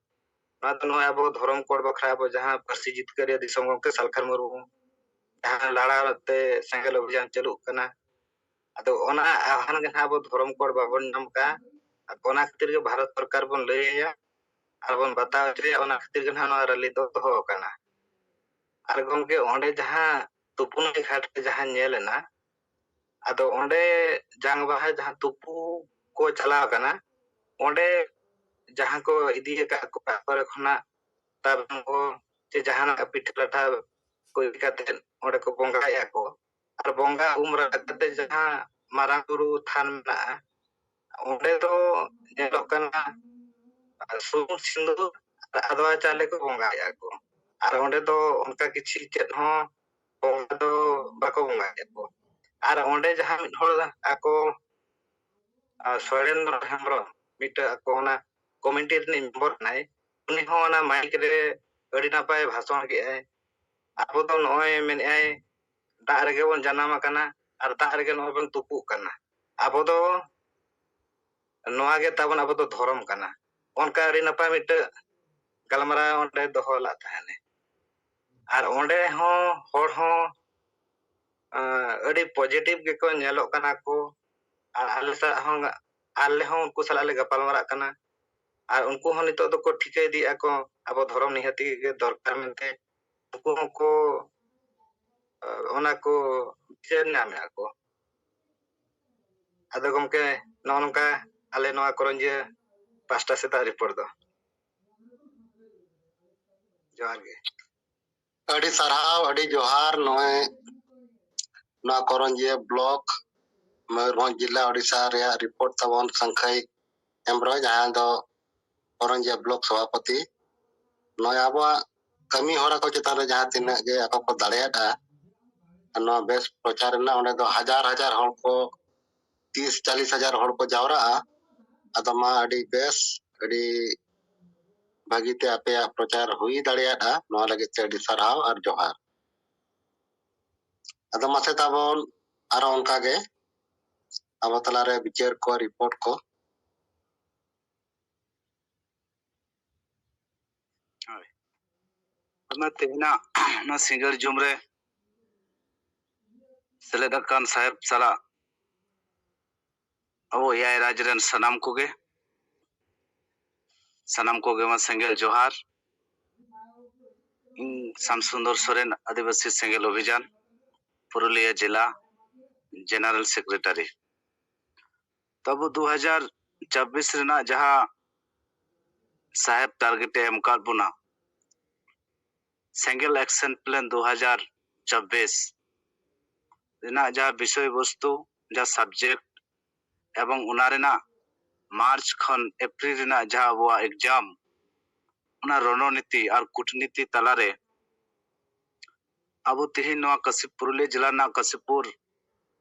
ᱱᱚᱣᱟ ᱫᱚ ᱱᱚᱜᱼᱚᱭ ᱟᱵᱚ ᱫᱷᱚᱨᱚᱢ code ᱵᱟᱠᱷᱨᱟ ᱟᱵᱚ ᱡᱟᱦᱟᱸ ᱯᱟᱹᱨᱥᱤ ᱡᱤᱛᱠᱟᱹᱨᱤᱭᱟᱹ ᱫᱤᱥᱚᱢ ᱜᱚᱢᱠᱮ ᱥᱟᱞᱠᱷᱟᱱ ᱢᱩᱨᱢᱩ ᱡᱟᱦᱟᱸ ᱞᱟᱲᱟ ᱛᱮ ᱥᱮᱸᱜᱮᱞ ᱚᱵᱷᱤᱡᱟᱱ ᱪᱟᱹᱞᱩᱜ ᱠᱟᱱᱟ, ᱟᱫᱚ ᱚᱱᱟ ᱟᱣᱦᱟᱱ ᱜᱮ ᱱᱟᱦᱟᱜ ᱟᱵᱚ ᱫᱷᱚᱨᱚᱢ code ᱵᱟᱵᱚᱱ ᱧᱟᱢ ᱠᱟᱜᱼᱟ᱾ ᱟᱫᱚ ᱚᱱᱟ ᱠᱷᱟᱹᱛᱤᱨ ᱜᱮ ᱵᱷᱟᱨᱚᱛ ᱥᱚᱨᱠᱟᱨ ᱵᱚᱱ ᱞᱟᱹᱭ ᱟᱭᱟ ᱟᱨ ᱵᱚᱱ ᱵᱟᱛᱟᱣ ᱦᱚᱪᱚᱭᱟ, ᱚᱱᱟ ᱠᱷᱟᱹᱛᱤᱨ ᱜᱮ ᱱᱟᱦᱟᱜ ᱱᱚᱣᱟ ᱨᱮᱞᱤ ᱫᱚ ᱫᱚᱦᱚ ᱟᱠᱟᱱᱟ᱾ ᱟᱨ ᱜᱚᱢᱠᱮ, ᱚᱸᱰᱮ ᱡᱟᱦᱟᱸ ᱛᱩᱯᱩᱱ ᱜᱷᱟᱴ ᱨᱮ ᱡᱟᱦᱟᱸ ᱧᱮᱞ ᱮᱱᱟ, ᱟᱫᱚ ᱚᱸᱰᱮ ᱡᱟᱝ ᱵᱟᱦᱟ ᱡᱟᱦᱟᱸ ᱛᱩᱯᱩ ᱠᱚ ᱪᱟᱞᱟᱣ ᱟᱠᱟᱱᱟ, ᱚᱸᱰᱮ ᱡᱟᱦᱟᱸ ᱠᱚ ᱤᱫᱤ ᱟᱠᱟᱫ ᱠᱚ ᱚᱲᱟᱜ ᱠᱚᱨᱮ ᱠᱷᱚᱱᱟᱜ ᱛᱟᱵᱮᱱ ᱠᱚ ᱪᱮ ᱡᱟᱦᱟᱱᱟᱜ ᱯᱤᱴᱷᱟᱹ ᱞᱟᱴᱷᱟ ᱠᱚ ᱤᱫᱤ ᱠᱟᱛᱮ ᱚᱸᱰᱮ ᱠᱚ ᱵᱚᱸᱜᱟᱭᱮᱫᱼᱟ ᱠᱚ᱾ ᱟᱨ ᱵᱚᱸᱜᱟ ᱩᱢ ᱨᱟᱠᱟᱵ ᱠᱟᱛᱮ ᱡᱟᱦᱟᱸ ᱢᱟᱨᱟᱝ ᱵᱩᱨᱩ ᱛᱷᱟᱱ ᱢᱮᱱᱟᱜᱼᱟ, ᱚᱸᱰᱮ ᱫᱚ ᱧᱮᱞᱚᱜ ᱠᱟᱱᱟ ᱥᱩᱱᱩᱢ ᱥᱤᱸᱫᱩᱨ ᱟᱨ ᱟᱫᱽᱣᱟ ᱪᱟᱣᱞᱮ ᱠᱚ ᱵᱚᱸᱜᱟᱭᱮᱫᱼᱟ ᱠᱚ᱾ ᱟᱨ ᱚᱸᱰᱮ ᱫᱚ ᱚᱱᱠᱟ ᱠᱤᱪᱷᱤ ᱪᱮᱫ ᱦᱚᱸ ᱵᱚᱸᱜᱟ ᱫᱚ ᱵᱟᱠᱚ ᱵᱚᱸᱜᱟᱭᱮᱫᱼᱟ ᱠᱚ᱾ ᱟᱨ ᱚᱸᱰᱮ ᱡᱟᱦᱟᱸ ᱢᱤᱫ ᱦᱚᱲ ᱟᱠᱚ, ᱟᱨ ᱥᱚᱨᱮᱱᱫᱨᱚ ᱦᱮᱢᱵᱨᱚᱢ ᱢᱤᱫᱴᱟᱝ ᱟᱠᱚ ᱚᱱᱟ committee ᱨᱤᱱᱤᱡ member ᱠᱟᱱᱟᱭ, ᱩᱱᱤ ᱦᱚᱸ ᱚᱱᱟ ᱢᱟᱭᱤᱠ ᱨᱮ ᱟᱹᱰᱤ ᱱᱟᱯᱟᱭ ᱵᱷᱟᱥᱚᱱ ᱠᱮᱜᱼᱟᱭ᱾ ᱟᱵᱚ ᱫᱚ ᱱᱚᱜᱼᱚᱭ ᱢᱮᱱᱮᱜᱼᱟᱭ, ᱫᱟᱜ ᱨᱮᱜᱮ ᱵᱚᱱ ᱡᱟᱱᱟᱢ ᱟᱠᱟᱱᱟ, ᱟᱨ ᱫᱟᱜ ᱨᱮᱜᱮ ᱱᱚᱜᱼᱚᱭ ᱵᱚᱱ ᱛᱩᱯᱩᱜ ᱠᱟᱱᱟ᱾ ᱟᱵᱚ ᱫᱚ ᱱᱚᱣᱟ ᱜᱮ ᱛᱟᱵᱚᱱ, ᱟᱵᱚ ᱫᱚ ᱫᱷᱚᱨᱚᱢ ᱠᱟᱱᱟ᱾ ᱚᱱᱠᱟ ᱟᱹᱰᱤ ᱱᱟᱯᱟᱭ ᱢᱤᱫᱴᱟᱝ ᱜᱟᱞᱢᱟᱨᱟᱣ ᱚᱸᱰᱮ ᱫᱚᱦᱚ ᱞᱟᱜ ᱛᱟᱦᱮᱱᱮ᱾ ᱟᱨ ᱚᱸᱰᱮ ᱦᱚᱸ ᱦᱚᱲ ᱦᱚᱸ ᱟᱹᱰᱤ ᱯᱚᱡᱮᱴᱤᱵᱷ ᱜᱮᱠᱚ ᱧᱮᱞᱚᱜ ᱠᱟᱱᱟ ᱠᱚ᱾ ᱟᱨ ᱟᱞᱮ ᱥᱟᱞᱟᱜ ᱦᱚᱸ, ᱟᱞᱮ ᱦᱚᱸ ᱩᱱᱠᱩ ᱥᱟᱞᱟᱜ ᱞᱮ ᱜᱟᱯᱟᱞ ᱢᱟᱨᱟᱜ ᱠᱟᱱᱟ᱾ ᱟᱨ ᱩᱱᱠᱩ ᱦᱚᱸ ᱱᱤᱛᱚᱜ ᱫᱚᱠᱚ ᱴᱷᱤᱠᱟᱹ ᱤᱫᱤᱭᱮᱫᱼᱟ ᱠᱚ ᱟᱵᱚ ᱫᱷᱚᱨᱚᱢ ᱱᱤᱦᱟᱹᱛᱤ ᱜᱮ ᱫᱚᱨᱠᱟᱨ ᱢᱮᱱᱛᱮ᱾ ᱩᱱᱠᱩ ᱦᱚᱸᱠᱚ ᱚᱱᱟ ᱠᱚ ᱵᱤᱪᱟᱹᱨ ᱧᱟᱢᱮᱫᱼᱟ ᱠᱚ᱾ ᱟᱫᱚ ᱜᱚᱢᱠᱮ, ᱱᱚᱜᱼᱚ ᱱᱚᱝᱠᱟ ᱟᱞᱮ ᱱᱚᱣᱟ ᱠᱚᱨᱚᱧᱡᱤᱭᱟᱹ ᱯᱟᱥᱴᱟ ᱥᱮᱫᱟᱜ ᱨᱤᱯᱳᱨᱴ ᱫᱚ᱾ ᱡᱚᱦᱟᱨ ᱜᱮ᱾ ᱟᱹᱰᱤ ᱥᱟᱨᱦᱟᱣ, ᱟᱹᱰᱤ ᱡᱚᱦᱟᱨ᱾ ᱱᱚᱜᱼᱚᱭ ᱱᱚᱣᱟ ᱠᱚᱨᱚᱧᱡᱤᱭᱟᱹ ᱵᱞᱚᱠ, ᱢᱚᱭᱩᱨᱵᱷᱚᱸᱡᱽ ᱡᱤᱞᱟ, ᱳᱰᱤᱥᱟ ᱨᱮᱭᱟᱜ ᱨᱤᱯᱳᱨᱴ ᱛᱟᱵᱚᱱ ᱥᱟᱝᱠᱷᱟᱭ ᱦᱮᱢᱵᱨᱚᱢ, ᱡᱟᱦᱟᱸᱭ ᱫᱚ ᱠᱚᱨᱚᱧᱡᱤᱭᱟᱹ ᱵᱞᱚᱠ ᱥᱚᱵᱷᱟᱯᱚᱛᱤ᱾ ᱱᱚᱜᱼᱚᱭ ᱟᱵᱚᱣᱟᱜ ᱠᱟᱹᱢᱤ ᱦᱚᱨᱟ ᱠᱚ ᱪᱮᱛᱟᱱ ᱨᱮ ᱡᱟᱦᱟᱸ ᱛᱤᱱᱟᱹᱜ ᱜᱮ ᱟᱠᱚ ᱠᱚ ᱫᱟᱲᱮᱭᱟᱜᱼᱟ, ᱱᱚᱣᱟ ᱵᱮᱥ ᱯᱨᱚᱪᱟᱨ ᱨᱮᱱᱟᱜ, ᱚᱸᱰᱮ ᱫᱚ ᱦᱟᱡᱟᱨ ᱦᱟᱡᱟᱨ ᱦᱚᱲ ᱠᱚ, ᱛᱤᱥ ᱪᱟᱞᱤᱥ ᱦᱟᱡᱟᱨ ᱦᱚᱲ ᱠᱚ ᱡᱟᱣᱨᱟᱜᱼᱟ᱾ ᱟᱫᱚ ᱢᱟ, ᱟᱹᱰᱤ ᱵᱮᱥ, ᱟᱹᱰᱤ ᱵᱷᱟᱹᱜᱤ ᱛᱮ ᱟᱯᱮᱭᱟᱜ ᱯᱨᱚᱪᱟᱨ ᱦᱩᱭ ᱫᱟᱲᱮᱭᱟᱜᱼᱟ, ᱱᱚᱣᱟ ᱞᱟᱹᱜᱤᱫ ᱛᱮ ᱟᱹᱰᱤ ᱥᱟᱨᱦᱟᱣ ᱟᱨ ᱡᱚᱦᱟᱨ᱾ ᱟᱫᱚ ᱢᱟᱥᱮ ᱛᱟᱵᱚᱱ ᱟᱨᱚ ᱚᱱᱠᱟ ᱜᱮ ᱟᱵᱚ ᱛᱟᱞᱟᱨᱮ ᱵᱤᱪᱟᱹᱨ ᱠᱚ, ᱨᱤᱯᱳᱨᱴ ᱠᱚ᱾ ᱦᱳᱭ᱾ ᱚᱱᱟ ᱛᱮᱦᱮᱧᱟᱜ ᱱᱚᱣᱟ ᱥᱤᱸᱜᱟᱹᱲ ᱡᱚᱢ ᱨᱮ ᱥᱮᱞᱮᱫ ᱟᱠᱟᱱ ᱥᱟᱦᱮᱵᱽ ᱥᱟᱞᱟᱜ ᱟᱵᱚ ᱮᱭᱟᱭ ᱨᱟᱡᱽ ᱨᱮᱱ ᱥᱟᱱᱟᱢ ᱠᱚᱜᱮ, ᱥᱟᱱᱟᱢ ᱠᱚᱜᱮ ᱢᱟ ᱥᱮᱸᱜᱮᱞ ᱡᱚᱦᱟᱨ᱾ ᱤᱧ ᱥᱟᱢᱥᱩᱱᱫᱚᱨ ᱥᱚᱨᱮᱱ, ᱟᱹᱫᱤᱵᱟᱹᱥᱤ ᱥᱮᱸᱜᱮᱞ ᱚᱵᱷᱤᱡᱟᱱ, ᱯᱩᱨᱩᱞᱤᱭᱟᱹ ᱡᱮᱞᱟ ᱡᱮᱱᱟᱨᱮᱞ ᱥᱮᱠᱨᱮᱴᱟᱨᱤ᱾ ᱛᱚ ᱟᱵᱚ ᱫᱩ ᱦᱟᱡᱟᱨ ᱪᱚᱵᱵᱤᱥ ᱨᱮᱱᱟᱜ ᱡᱟᱦᱟᱸ ᱥᱟᱦᱮᱵᱽ ᱴᱟᱨᱜᱮᱴ ᱮ ᱮᱢ ᱟᱠᱟᱫ ᱵᱚᱱᱟ, ᱥᱮᱸᱜᱮᱞ ᱮᱠᱥᱮᱱ ᱯᱞᱮᱱ ᱫᱩ ᱦᱟᱡᱟᱨ ᱪᱚᱵᱵᱤᱥ ᱨᱮᱱᱟᱜ ᱡᱟᱦᱟᱸ ᱵᱤᱥᱚᱭ ᱵᱚᱥᱛᱩ, ᱡᱟᱦᱟᱸ ᱥᱟᱵᱡᱮᱠᱴ, ᱮᱵᱚᱝ ᱚᱱᱟ ᱨᱮᱱᱟᱜ ᱢᱟᱨᱪ ᱠᱷᱚᱱ ᱮᱯᱨᱤᱞ ᱨᱮᱱᱟᱜ ᱡᱟᱦᱟᱸ ᱟᱵᱚᱣᱟᱜ ᱮᱠᱡᱟᱢ, ᱚᱱᱟ ᱨᱚᱱᱚᱱᱤᱛᱤ ᱟᱨ ᱠᱩᱴᱱᱤᱛᱤ ᱛᱟᱞᱟᱨᱮ ᱟᱵᱚ ᱛᱮᱦᱮᱧ ᱱᱚᱣᱟ ᱠᱟᱥᱤ-, ᱯᱩᱨᱩᱞᱤᱭᱟᱹ ᱡᱮᱞᱟ ᱨᱮᱱᱟᱜ ᱠᱟᱥᱤᱯᱩᱨ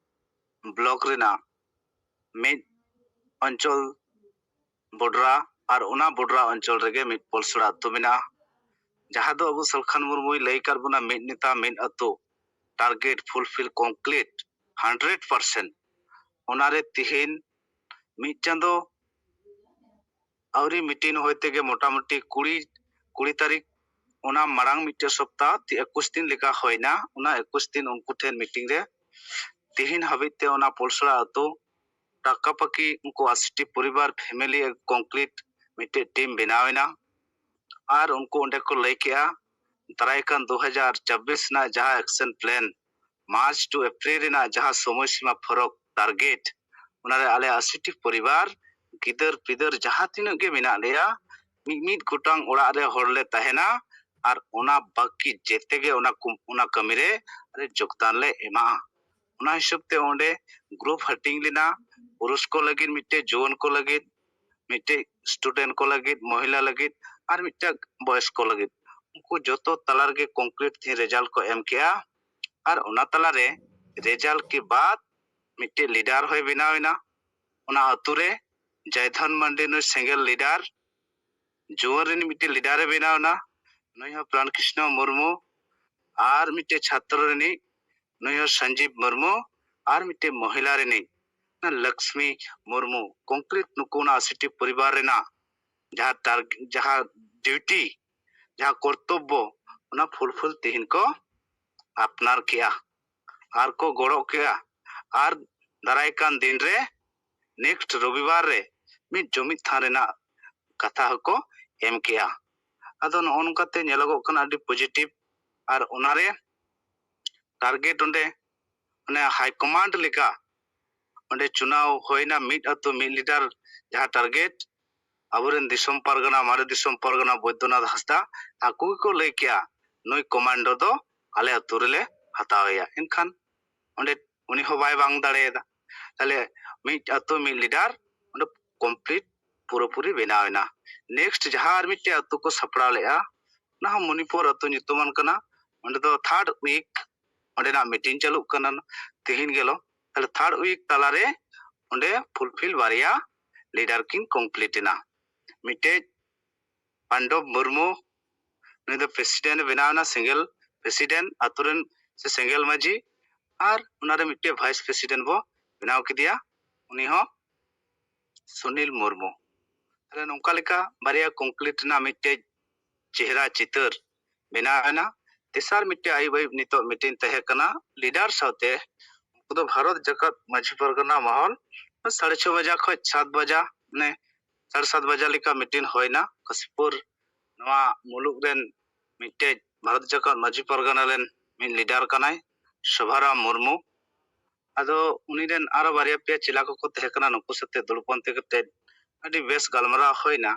ᱵᱞᱚᱠ ᱨᱮᱱᱟᱜ ᱢᱤᱫ ᱚᱧᱪᱚᱞ ᱵᱚᱰᱨᱟ, ᱟᱨ ᱚᱱᱟ ᱵᱚᱰᱨᱟ ᱚᱧᱪᱚᱞ ᱨᱮᱜᱮ ᱢᱤᱫ ᱯᱚᱞᱥᱚᱲᱟ ᱟᱹᱛᱩ ᱢᱮᱱᱟᱜᱼᱟ, ᱡᱟᱦᱟᱸ ᱫᱚ ᱟᱵᱚ ᱥᱟᱞᱠᱷᱟᱱ ᱢᱩᱨᱢᱩᱭ ᱞᱟᱹᱭ ᱟᱠᱟᱫ ᱵᱚᱱᱟ, ᱢᱤᱫ ᱱᱮᱛᱟ ᱢᱤᱫ ᱟᱹᱛᱩ, target fulfill concrete hundred percent. ᱚᱱᱟᱨᱮ ᱛᱤᱦᱤᱧ ᱢᱤᱫ ᱪᱟᱸᱫᱚ ᱟᱹᱣᱨᱤ ᱢᱤᱴᱤᱝ ᱦᱩᱭ ᱛᱮᱜᱮ ᱢᱚᱴᱟᱢᱩᱴᱤ ᱠᱩᱲᱤ ᱠᱩᱲᱤ ᱛᱟᱹᱨᱤᱠᱷ, ᱚᱱᱟ ᱢᱟᱲᱟᱝ ᱢᱤᱫᱴᱮᱱ ᱥᱚᱯᱛᱟ ᱮᱠᱩᱥ ᱫᱤᱱ ᱞᱮᱠᱟ ᱦᱩᱭᱱᱟ᱾ ᱚᱱᱟ ᱮᱠᱩᱥ ᱫᱤᱱ ᱩᱱᱠᱩ ᱴᱷᱮᱱ ᱢᱤᱴᱤᱝ ᱨᱮ ᱛᱤᱦᱤᱧ ᱦᱟᱹᱵᱤᱡ ᱛᱮ ᱚᱱᱟ ᱯᱚᱞᱥᱲᱟ ᱟᱹᱛᱩ ᱴᱟᱠᱟ ᱯᱟᱠᱤ ᱩᱱᱠᱩ ᱟᱥᱤᱴᱤ ᱯᱚᱨᱤᱵᱟᱨ ᱯᱷᱮᱢᱮᱞᱤ ᱠᱚᱢᱯᱞᱤᱴ ᱢᱤᱫᱴᱮᱡ ᱴᱤᱢ ᱵᱮᱱᱟᱣ ᱮᱱᱟ᱾ ᱟᱨ ᱩᱱᱠᱩ ᱚᱸᱰᱮ ᱠᱚ ᱞᱟᱹᱭ ᱠᱮᱜᱼᱟ, ᱫᱟᱨᱟᱭ ᱠᱟᱱ ᱫᱩ ᱦᱟᱡᱟᱨ ᱪᱚᱵᱵᱤᱥ ᱨᱮᱱᱟᱜ ᱡᱟᱦᱟᱸ ᱮᱠᱥᱮᱱ ᱯᱞᱮᱱ, ᱢᱟᱨᱪ ᱴᱩ ᱮᱯᱨᱤᱞ ᱨᱮᱱᱟᱜ ᱡᱟᱦᱟᱸ ᱥᱚᱢᱚᱭ ᱥᱤᱢᱟ ᱯᱷᱚᱨᱚᱠ ᱴᱟᱨᱜᱮᱴ, ᱚᱱᱟᱨᱮ ᱟᱞᱮ ᱟᱥᱤᱴᱤ ᱯᱚᱨᱤᱵᱟᱨ, ᱜᱤᱫᱟᱹᱨ ᱯᱤᱫᱟᱹᱨ ᱡᱟᱦᱟᱸ ᱛᱤᱱᱟᱹᱜ ᱜᱮ ᱢᱮᱱᱟᱜ ᱞᱮᱭᱟ, ᱢᱤᱫ ᱢᱤᱫ ᱜᱚᱴᱟᱝ ᱚᱲᱟᱜ ᱨᱮ ᱦᱚᱲ ᱞᱮ ᱛᱟᱦᱮᱱᱟ᱾ ᱟᱨ ᱚᱱᱟ ᱵᱟᱹᱠᱤ ᱡᱮᱛᱮ ᱜᱮ ᱚᱱᱟ ᱠᱚ-, ᱚᱱᱟ ᱠᱟᱹᱢᱤ ᱨᱮ ᱟᱞᱮ ᱡᱳᱜᱽᱫᱟᱱ ᱞᱮ ᱮᱢᱟᱜᱼᱟ᱾ ᱚᱱᱟ ᱦᱤᱥᱟᱹᱵ ᱛᱮ ᱚᱸᱰᱮ ᱜᱨᱩᱯ ᱦᱟᱹᱴᱤᱧ ᱞᱮᱱᱟ, ᱯᱩᱨᱩᱥ ᱠᱚ ᱞᱟᱹᱜᱤᱫ ᱢᱤᱫᱴᱮᱡ, ᱡᱩᱣᱟᱹᱱ ᱠᱚ ᱞᱟᱹᱜᱤᱫ ᱢᱤᱫᱴᱮᱡ, ᱥᱴᱩᱰᱮᱱᱴ ᱠᱚ ᱞᱟᱹᱜᱤᱫ, ᱢᱚᱦᱤᱞᱟ ᱞᱟᱹᱜᱤᱫ, ᱟᱨ ᱢᱤᱫᱴᱮᱡ ᱵᱚᱭᱚᱥ ᱠᱚ ᱞᱟᱹᱜᱤᱫ᱾ ᱩᱱᱠᱩ ᱡᱚᱛᱚ ᱛᱟᱞᱟ ᱨᱮᱜᱮ ᱠᱚᱢᱯᱞᱤᱴ ᱛᱮᱦᱮᱧ ᱨᱮᱡᱟᱞᱴ ᱠᱚ ᱮᱢ ᱠᱮᱜᱼᱟ᱾ ᱟᱨ ᱚᱱᱟ ᱛᱟᱞᱟᱨᱮ ᱨᱮᱡᱟᱞᱴ ᱠᱮ ᱵᱟᱫ ᱢᱤᱫᱴᱮᱡ ᱞᱤᱰᱟᱨ ᱦᱚᱸᱭ ᱵᱮᱱᱟᱣ ᱮᱱᱟ᱾ ᱚᱱᱟ ᱟᱹᱛᱩ ᱨᱮ ᱡᱚᱭᱫᱷᱚᱱ ᱢᱟᱱᱰᱤ ᱱᱩᱭ ᱥᱮᱸᱜᱮᱞ ᱞᱤᱰᱟᱨ, ᱡᱩᱣᱟᱹᱱ ᱨᱤᱱᱤᱡ ᱢᱤᱫᱴᱮᱡ ᱞᱤᱰᱟᱨ ᱮ ᱵᱮᱱᱟᱣ ᱮᱱᱟ᱾ ᱱᱩᱭ ᱦᱚᱸ ᱯᱨᱟᱱ ᱠᱨᱤᱥᱱᱚ ᱢᱩᱨᱢᱩ, ᱟᱨ ᱢᱤᱫᱴᱮᱡ ᱪᱷᱟᱛᱨᱚ ᱨᱤᱱᱤᱡ, ᱱᱩᱭ ᱦᱚᱸ ᱥᱚᱧᱡᱤᱵ ᱢᱩᱨᱢᱩ, ᱟᱨ ᱢᱤᱫᱴᱮᱡ ᱢᱚᱦᱤᱞᱟ ᱨᱤᱱᱤᱡ, ᱚᱱᱟ ᱞᱚᱠᱥᱢᱤ ᱢᱩᱨᱢᱩ᱾ ᱠᱚᱢᱯᱞᱤᱴ ᱱᱩᱠᱩ ᱚᱱᱟ ᱟᱥᱤᱴᱤ ᱯᱚᱨᱤᱵᱟᱨ ᱨᱮᱱᱟᱜ ᱡᱟᱦᱟᱸ ᱴᱟᱨᱜᱮᱴ, ᱡᱟᱦᱟᱸ ᱰᱤᱭᱩᱴᱤ, ᱡᱟᱦᱟᱸ ᱠᱚᱨᱛᱚᱵᱵᱚ, ᱚᱱᱟ ᱯᱷᱩᱞᱯᱷᱤᱞ ᱛᱮᱦᱮᱧ ᱠᱚ ᱟᱯᱱᱟᱨ ᱠᱮᱜᱼᱟ ᱟᱨ ᱠᱚ ᱜᱚᱲᱚ ᱠᱮᱜᱼᱟ᱾ ᱟᱨ ᱫᱟᱨᱟᱭ ᱠᱟᱱ ᱫᱤᱱ ᱨᱮ, ᱱᱮᱠᱥᱴ ᱨᱚᱵᱤᱵᱟᱨ ᱨᱮ, ᱢᱤᱫ ᱡᱩᱢᱤᱫ ᱛᱷᱟᱱ ᱨᱮᱱᱟᱜ ᱠᱟᱛᱷᱟ ᱦᱚᱸᱠᱚ ᱮᱢ ᱠᱮᱜᱼᱟ᱾ ᱟᱫᱚ ᱱᱚᱜᱼᱚ ᱱᱚᱝᱠᱟᱛᱮ ᱧᱮᱞᱚᱜᱚᱜ ᱠᱟᱱᱟ ᱟᱹᱰᱤ ᱯᱚᱡᱤᱴᱤᱵᱷ᱾ ᱟᱨ ᱚᱱᱟᱨᱮ ᱴᱟᱨᱜᱮᱴ ᱚᱸᱰᱮ ᱚᱱᱮ ᱦᱟᱭ ᱠᱚᱢᱟᱱᱰ ᱞᱮᱠᱟ ᱚᱸᱰᱮ ᱪᱩᱱᱟᱣ ᱦᱩᱭᱱᱟ, ᱢᱤᱫ ᱟᱹᱛᱩ ᱢᱤᱫ ᱞᱤᱰᱟᱨ ᱡᱟᱦᱟᱸ ᱴᱟᱨᱜᱮᱴ, ᱟᱵᱚᱨᱮᱱ ᱫᱤᱥᱚᱢ ᱯᱟᱨᱜᱟᱱᱟ, ᱢᱟᱨᱮ ᱫᱤᱥᱚᱢ ᱯᱟᱨᱜᱟᱱᱟ ᱵᱳᱭᱫᱚᱱᱟᱛᱷ ᱦᱟᱸᱥᱫᱟ, ᱟᱠᱚ ᱜᱮᱠᱚ ᱞᱟᱹᱭ ᱠᱮᱜᱼᱟ, ᱱᱩᱭ ᱠᱚᱢᱟᱱᱰᱳ ᱫᱚ ᱟᱞᱮ ᱟᱹᱛᱩ ᱨᱮᱞᱮ ᱦᱟᱛᱟᱣᱮᱭᱟ᱾ ᱮᱱᱠᱷᱟᱱ ᱚᱸᱰᱮ ᱩᱱᱤ ᱦᱚᱸ ᱵᱟᱭ ᱵᱟᱝ ᱫᱟᱲᱮᱭᱟᱫᱟ᱾ ᱛᱟᱦᱞᱮ ᱢᱤᱫ ᱟᱹᱛᱩ ᱢᱤᱫ ᱞᱤᱰᱟᱨ ᱚᱸᱰᱮ ᱠᱚᱢᱯᱞᱤᱴ ᱯᱩᱨᱟᱹᱯᱩᱨᱤ ᱵᱮᱱᱟᱣ ᱮᱱᱟ᱾ ᱱᱮᱠᱥᱴ ᱡᱟᱦᱟᱸ ᱟᱨ ᱢᱤᱫᱴᱮᱡ ᱟᱹᱛᱩ ᱠᱚ ᱥᱟᱯᱲᱟᱣ ᱞᱮᱜᱼᱟ, ᱚᱱᱟ ᱦᱚᱸ ᱢᱚᱱᱤᱯᱩᱨ ᱟᱹᱛᱩ ᱧᱩᱛᱩᱢᱟᱱ ᱠᱟᱱᱟ᱾ ᱚᱸᱰᱮ ᱫᱚ ᱛᱷᱟᱨᱰ ᱣᱤᱠ ᱚᱸᱰᱮᱱᱟᱜ ᱢᱤᱴᱤᱝ ᱪᱟᱹᱞᱩᱜ ᱠᱟᱱᱟ ᱛᱮᱦᱮᱧ ᱜᱮᱞᱚ᱾ ᱛᱟᱦᱞᱮ ᱛᱷᱟᱨᱰ ᱣᱤᱠ ᱛᱟᱞᱟᱨᱮ ᱚᱸᱰᱮ ᱯᱷᱩᱞᱯᱷᱤᱞ ᱵᱟᱨᱭᱟ ᱞᱤᱰᱟᱨ ᱠᱤᱱ ᱠᱚᱢᱯᱞᱤᱴ ᱮᱱᱟ᱾ ᱢᱤᱫᱴᱮᱡ ᱯᱟᱱᱰᱚᱵ ᱢᱩᱨᱢᱩ, ᱱᱩᱭ ᱫᱚ ᱯᱨᱮᱥᱤᱰᱮᱱᱴ ᱮ ᱵᱮᱱᱟᱣ ᱮᱱᱟ, ᱥᱮᱸᱜᱮᱞ ᱯᱨᱮᱥᱤᱰᱮᱱᱴ ᱟᱛᱳ ᱨᱮᱱ, ᱥᱮ ᱥᱮᱸᱜᱮᱞ ᱢᱟᱹᱡᱷᱤ᱾ ᱟᱨ ᱚᱱᱟᱨᱮ ᱢᱤᱫᱴᱮᱡ ᱵᱷᱟᱭᱤᱥ ᱯᱨᱮᱥᱤᱰᱮᱱᱴ ᱵᱚ ᱵᱮᱱᱟᱣ ᱠᱮᱫᱮᱭᱟ, ᱩᱱᱤ ᱦᱚᱸ ᱥᱩᱱᱤᱞ ᱢᱩᱨᱢᱩ᱾ ᱛᱟᱦᱞᱮ ᱱᱚᱝᱠᱟ ᱞᱮᱠᱟ ᱵᱟᱨᱭᱟ ᱠᱚᱝᱠᱨᱤᱴ ᱨᱮᱱᱟᱜ ᱢᱤᱫᱴᱮᱡ ᱪᱮᱦᱨᱟ ᱪᱤᱛᱟᱹᱨ ᱵᱮᱱᱟᱣ ᱮᱱᱟ᱾ ᱛᱮᱥᱟᱨ ᱢᱤᱫᱴᱮᱡ ᱟᱹᱭᱩᱵ ᱟᱹᱭᱩᱵ ᱱᱤᱛᱚᱜ ᱢᱤᱴᱤᱝ ᱛᱟᱦᱮᱸ ᱠᱟᱱᱟ ᱞᱤᱰᱟᱨ ᱥᱟᱶᱛᱮ᱾ ᱩᱱᱠᱩ ᱫᱚ ᱵᱷᱟᱨᱚᱛ ᱡᱟᱠᱟᱛ ᱢᱟᱹᱡᱷᱤ ᱯᱟᱨᱜᱟᱱᱟ ᱢᱚᱦᱚᱞ ᱥᱟᱲᱮ ᱪᱷᱚ ᱵᱟᱡᱟ ᱠᱷᱚᱱ ᱥᱟᱛ ᱵᱟᱡᱟ, ᱢᱟᱱᱮ ᱥᱟᱲᱮ ᱥᱟᱛ ᱵᱟᱡᱟ ᱞᱮᱠᱟ ᱢᱤᱴᱤᱝ ᱦᱩᱭᱱᱟ᱾ ᱠᱟᱥᱤᱯᱩᱨ ᱱᱚᱣᱟ ᱢᱩᱞᱩᱠ ᱨᱮᱱ ᱢᱤᱫᱴᱮᱡ ᱵᱷᱟᱨᱚᱛ ᱡᱟᱠᱟᱛ ᱢᱟᱹᱡᱷᱤ ᱯᱟᱨᱜᱟᱱᱟ ᱨᱮᱱ ᱢᱤᱫ ᱞᱤᱰᱟᱨ ᱠᱟᱱᱟᱭ, ᱥᱚᱵᱷᱟᱨᱟᱢ ᱢᱩᱨᱢᱩ᱾ ᱟᱫᱚ ᱩᱱᱤ ᱨᱮᱱ ᱟᱨᱚ ᱵᱟᱨᱭᱟ ᱯᱮᱭᱟ ᱪᱮᱞᱟ ᱠᱚᱠᱚ ᱛᱟᱦᱮᱸ ᱠᱟᱱᱟ, ᱱᱩᱠᱩ ᱥᱟᱛᱮ ᱫᱩᱲᱩᱵ ᱯᱟᱱᱛᱮ ᱠᱟᱛᱮ ᱟᱹᱰᱤ ᱵᱮᱥ ᱜᱟᱞᱢᱟᱨᱟᱣ ᱦᱩᱭᱱᱟ᱾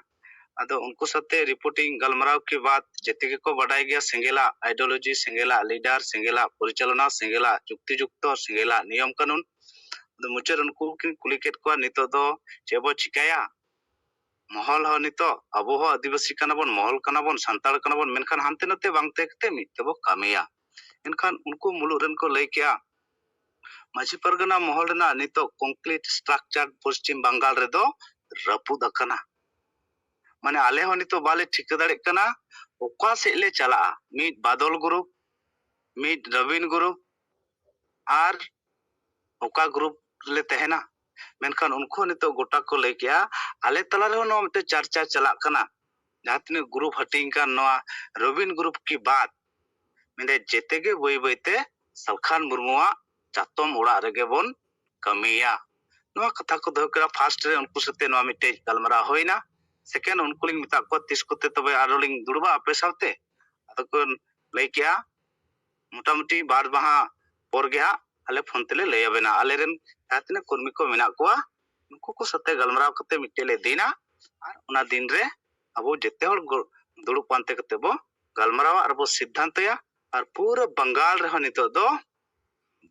ᱟᱫᱚ ᱩᱱᱠᱩ ᱥᱟᱛᱮ ᱨᱤᱯᱳᱨᱴᱤᱝ ᱜᱟᱞᱢᱟᱨᱟᱣ ᱠᱮ ᱵᱟᱫ ᱡᱮᱛᱮ ᱜᱮᱠᱚ ᱵᱟᱰᱟᱭ ᱜᱮᱭᱟ ᱥᱮᱸᱜᱮᱞᱟᱜ ᱟᱭᱰᱤᱭᱳᱞᱚᱡᱤ, ᱥᱮᱸᱜᱮᱞᱟᱜ ᱞᱤᱰᱟᱨ, ᱥᱮᱸᱜᱮᱞᱟᱜ ᱯᱚᱨᱤᱪᱟᱞᱚᱱᱟ, ᱥᱮᱸᱜᱮᱞᱟᱜ ᱡᱩᱠᱛᱤ ᱡᱩᱠᱛᱚ, ᱥᱮᱸᱜᱮᱞᱟᱜ ᱱᱤᱭᱚᱢ ᱠᱟᱹᱱᱩᱱ᱾ ᱟᱫᱚ ᱢᱩᱪᱟᱹᱫ ᱩᱱᱠᱩ ᱠᱤᱱ ᱠᱩᱞᱤ ᱠᱮᱫ ᱠᱚᱣᱟ, ᱱᱤᱛᱚᱜ ᱫᱚ ᱪᱮᱫ ᱵᱚ ᱪᱤᱠᱟᱹᱭᱟ? ᱢᱚᱦᱚᱞ ᱦᱚᱸ ᱱᱤᱛᱚᱜ ᱟᱵᱚ ᱦᱚᱸ ᱟᱹᱫᱤᱵᱟᱹᱥᱤ ᱠᱟᱱᱟ ᱵᱚᱱ, ᱢᱚᱦᱚᱞ ᱠᱟᱱᱟ ᱵᱚᱱ, ᱥᱟᱱᱛᱟᱲ ᱠᱟᱱᱟ ᱵᱚᱱ, ᱢᱮᱱᱠᱷᱟᱱ ᱦᱟᱱᱛᱮ ᱱᱟᱛᱮ ᱵᱟᱝ ᱛᱟᱦᱮᱸ ᱠᱟᱛᱮ ᱢᱤᱫ ᱛᱮᱵᱚ ᱠᱟᱹᱢᱤᱭᱟ᱾ ᱮᱱᱠᱷᱟᱱ ᱩᱱᱠᱩ ᱢᱩᱞᱩᱜ ᱨᱮᱱ ᱠᱚ ᱞᱟᱹᱭ ᱠᱮᱜᱼᱟ, ᱢᱟᱹᱡᱷᱤ ᱯᱟᱨᱜᱟᱱᱟ ᱢᱚᱦᱚᱞ ᱨᱮᱱᱟᱜ ᱱᱤᱛᱚᱜ ᱠᱚᱝᱠᱨᱤᱴ ᱥᱴᱨᱟᱠᱪᱟᱨ ᱯᱚᱥᱪᱤᱢ ᱵᱟᱝᱜᱟᱞ ᱨᱮᱫᱚ ᱨᱟᱹᱯᱩᱫ ᱟᱠᱟᱱᱟ᱾ ᱢᱟᱱᱮ ᱟᱞᱮ ᱦᱚᱸ ᱱᱤᱛᱚᱜ ᱵᱟᱞᱮ ᱴᱷᱤᱠᱟᱹ ᱫᱟᱲᱮᱭᱟᱜ ᱠᱟᱱᱟ ᱚᱠᱟ ᱥᱮᱫ ᱞᱮ ᱪᱟᱞᱟᱜᱼᱟ᱾ ᱢᱤᱫ ᱵᱟᱫᱚᱞ ᱜᱨᱩᱯ, ᱢᱤᱫ ᱨᱚᱵᱤᱱ ᱜᱨᱩᱯ, ᱟᱨ ᱚᱠᱟ ᱜᱨᱩᱯ ᱨᱮᱞᱮ ᱛᱟᱦᱮᱱᱟ? ᱢᱮᱱᱠᱷᱟᱱ ᱩᱱᱠᱩ ᱦᱚᱸ ᱱᱤᱛᱚᱜ ᱜᱚᱴᱟ ᱠᱚ ᱞᱟᱹᱭ ᱠᱮᱜᱼᱟ, ᱟᱞᱮ ᱛᱟᱞᱟ ᱨᱮᱦᱚᱸ ᱱᱚᱣᱟ ᱢᱤᱫᱴᱮᱱ ᱪᱟᱨᱪᱟ ᱪᱟᱞᱟᱜ ᱠᱟᱱᱟ, ᱡᱟᱦᱟᱸ ᱛᱤᱱᱟᱹᱜ ᱜᱨᱩᱯ ᱦᱟᱹᱴᱤᱧ ᱠᱟᱱ ᱱᱚᱣᱟ ᱨᱚᱵᱤᱱ ᱜᱨᱩᱯ ᱠᱤ ᱵᱟᱫ, ᱢᱮᱱᱫᱟᱭ ᱡᱮᱛᱮ ᱜᱮ ᱵᱟᱹᱭ ᱵᱟᱹᱭᱛᱮ ᱥᱟᱞᱠᱷᱟᱱ ᱢᱩᱨᱢᱩᱣᱟᱜ ᱪᱟᱛᱚᱢ ᱚᱲᱟᱜ ᱨᱮᱜᱮ ᱵᱚᱱ ᱠᱟᱹᱢᱤᱭᱟ᱾ ᱱᱚᱣᱟ ᱠᱟᱛᱷᱟ ᱠᱚ ᱫᱚᱦᱚ ᱠᱮᱫᱟ᱾ ᱯᱷᱟᱥᱴ ᱨᱮ ᱩᱱᱠᱩ ᱥᱟᱛᱮ ᱱᱚᱣᱟ ᱢᱤᱫᱴᱮᱡ ᱜᱟᱞᱢᱟᱨᱟᱣ ᱦᱩᱭᱱᱟ᱾ ᱥᱮᱠᱮᱱᱰ ᱩᱱᱠᱩ ᱞᱤᱧ ᱢᱮᱛᱟᱜ ᱠᱚᱣᱟ, ᱛᱤᱥ ᱠᱚᱛᱮ ᱛᱚᱵᱮ ᱟᱨᱚ ᱞᱤᱧ ᱫᱩᱲᱩᱵᱟ ᱟᱯᱮ ᱥᱟᱶᱛᱮ? ᱟᱫᱚ ᱠᱚ ᱞᱟᱹᱭ ᱠᱮᱜᱼᱟ, ᱢᱚᱴᱟᱢᱩᱴᱤ ᱵᱟᱨ ᱢᱟᱦᱟ ᱯᱚᱨ ᱜᱮ ᱦᱟᱸᱜ ᱟᱞᱮ ᱯᱷᱳᱱ ᱛᱮᱞᱮ ᱞᱟᱹᱭ ᱟᱵᱮᱱᱟ᱾ ᱟᱞᱮᱨᱮᱱ ᱡᱟᱦᱟᱸ ᱛᱤᱱᱟᱹᱜ ᱠᱚᱨᱢᱤ ᱠᱚ ᱢᱮᱱᱟᱜ ᱠᱚᱣᱟ, ᱩᱱᱠᱩ ᱠᱚ ᱥᱟᱛᱮ ᱜᱟᱞᱢᱟᱨᱟᱣ ᱠᱟᱛᱮ ᱢᱤᱫᱴᱮᱡ ᱞᱮ ᱫᱤᱱᱟ, ᱟᱨ ᱚᱱᱟ ᱫᱤᱱ ᱨᱮ ᱟᱵᱚ ᱡᱮᱛᱮ ᱦᱚᱲ ᱜᱚ-, ᱫᱩᱲᱩᱵ ᱯᱟᱱᱛᱮ ᱠᱟᱛᱮ ᱵᱚ ᱜᱟᱞᱢᱟᱨᱟᱣᱟ ᱟᱨ ᱵᱚ ᱥᱤᱫᱽᱫᱷᱟᱱᱛᱚᱭᱟ᱾ ᱟᱨ ᱯᱩᱨᱟᱹ ᱵᱟᱝᱜᱟᱞ ᱨᱮᱦᱚᱸ ᱱᱤᱛᱚᱜ ᱫᱚ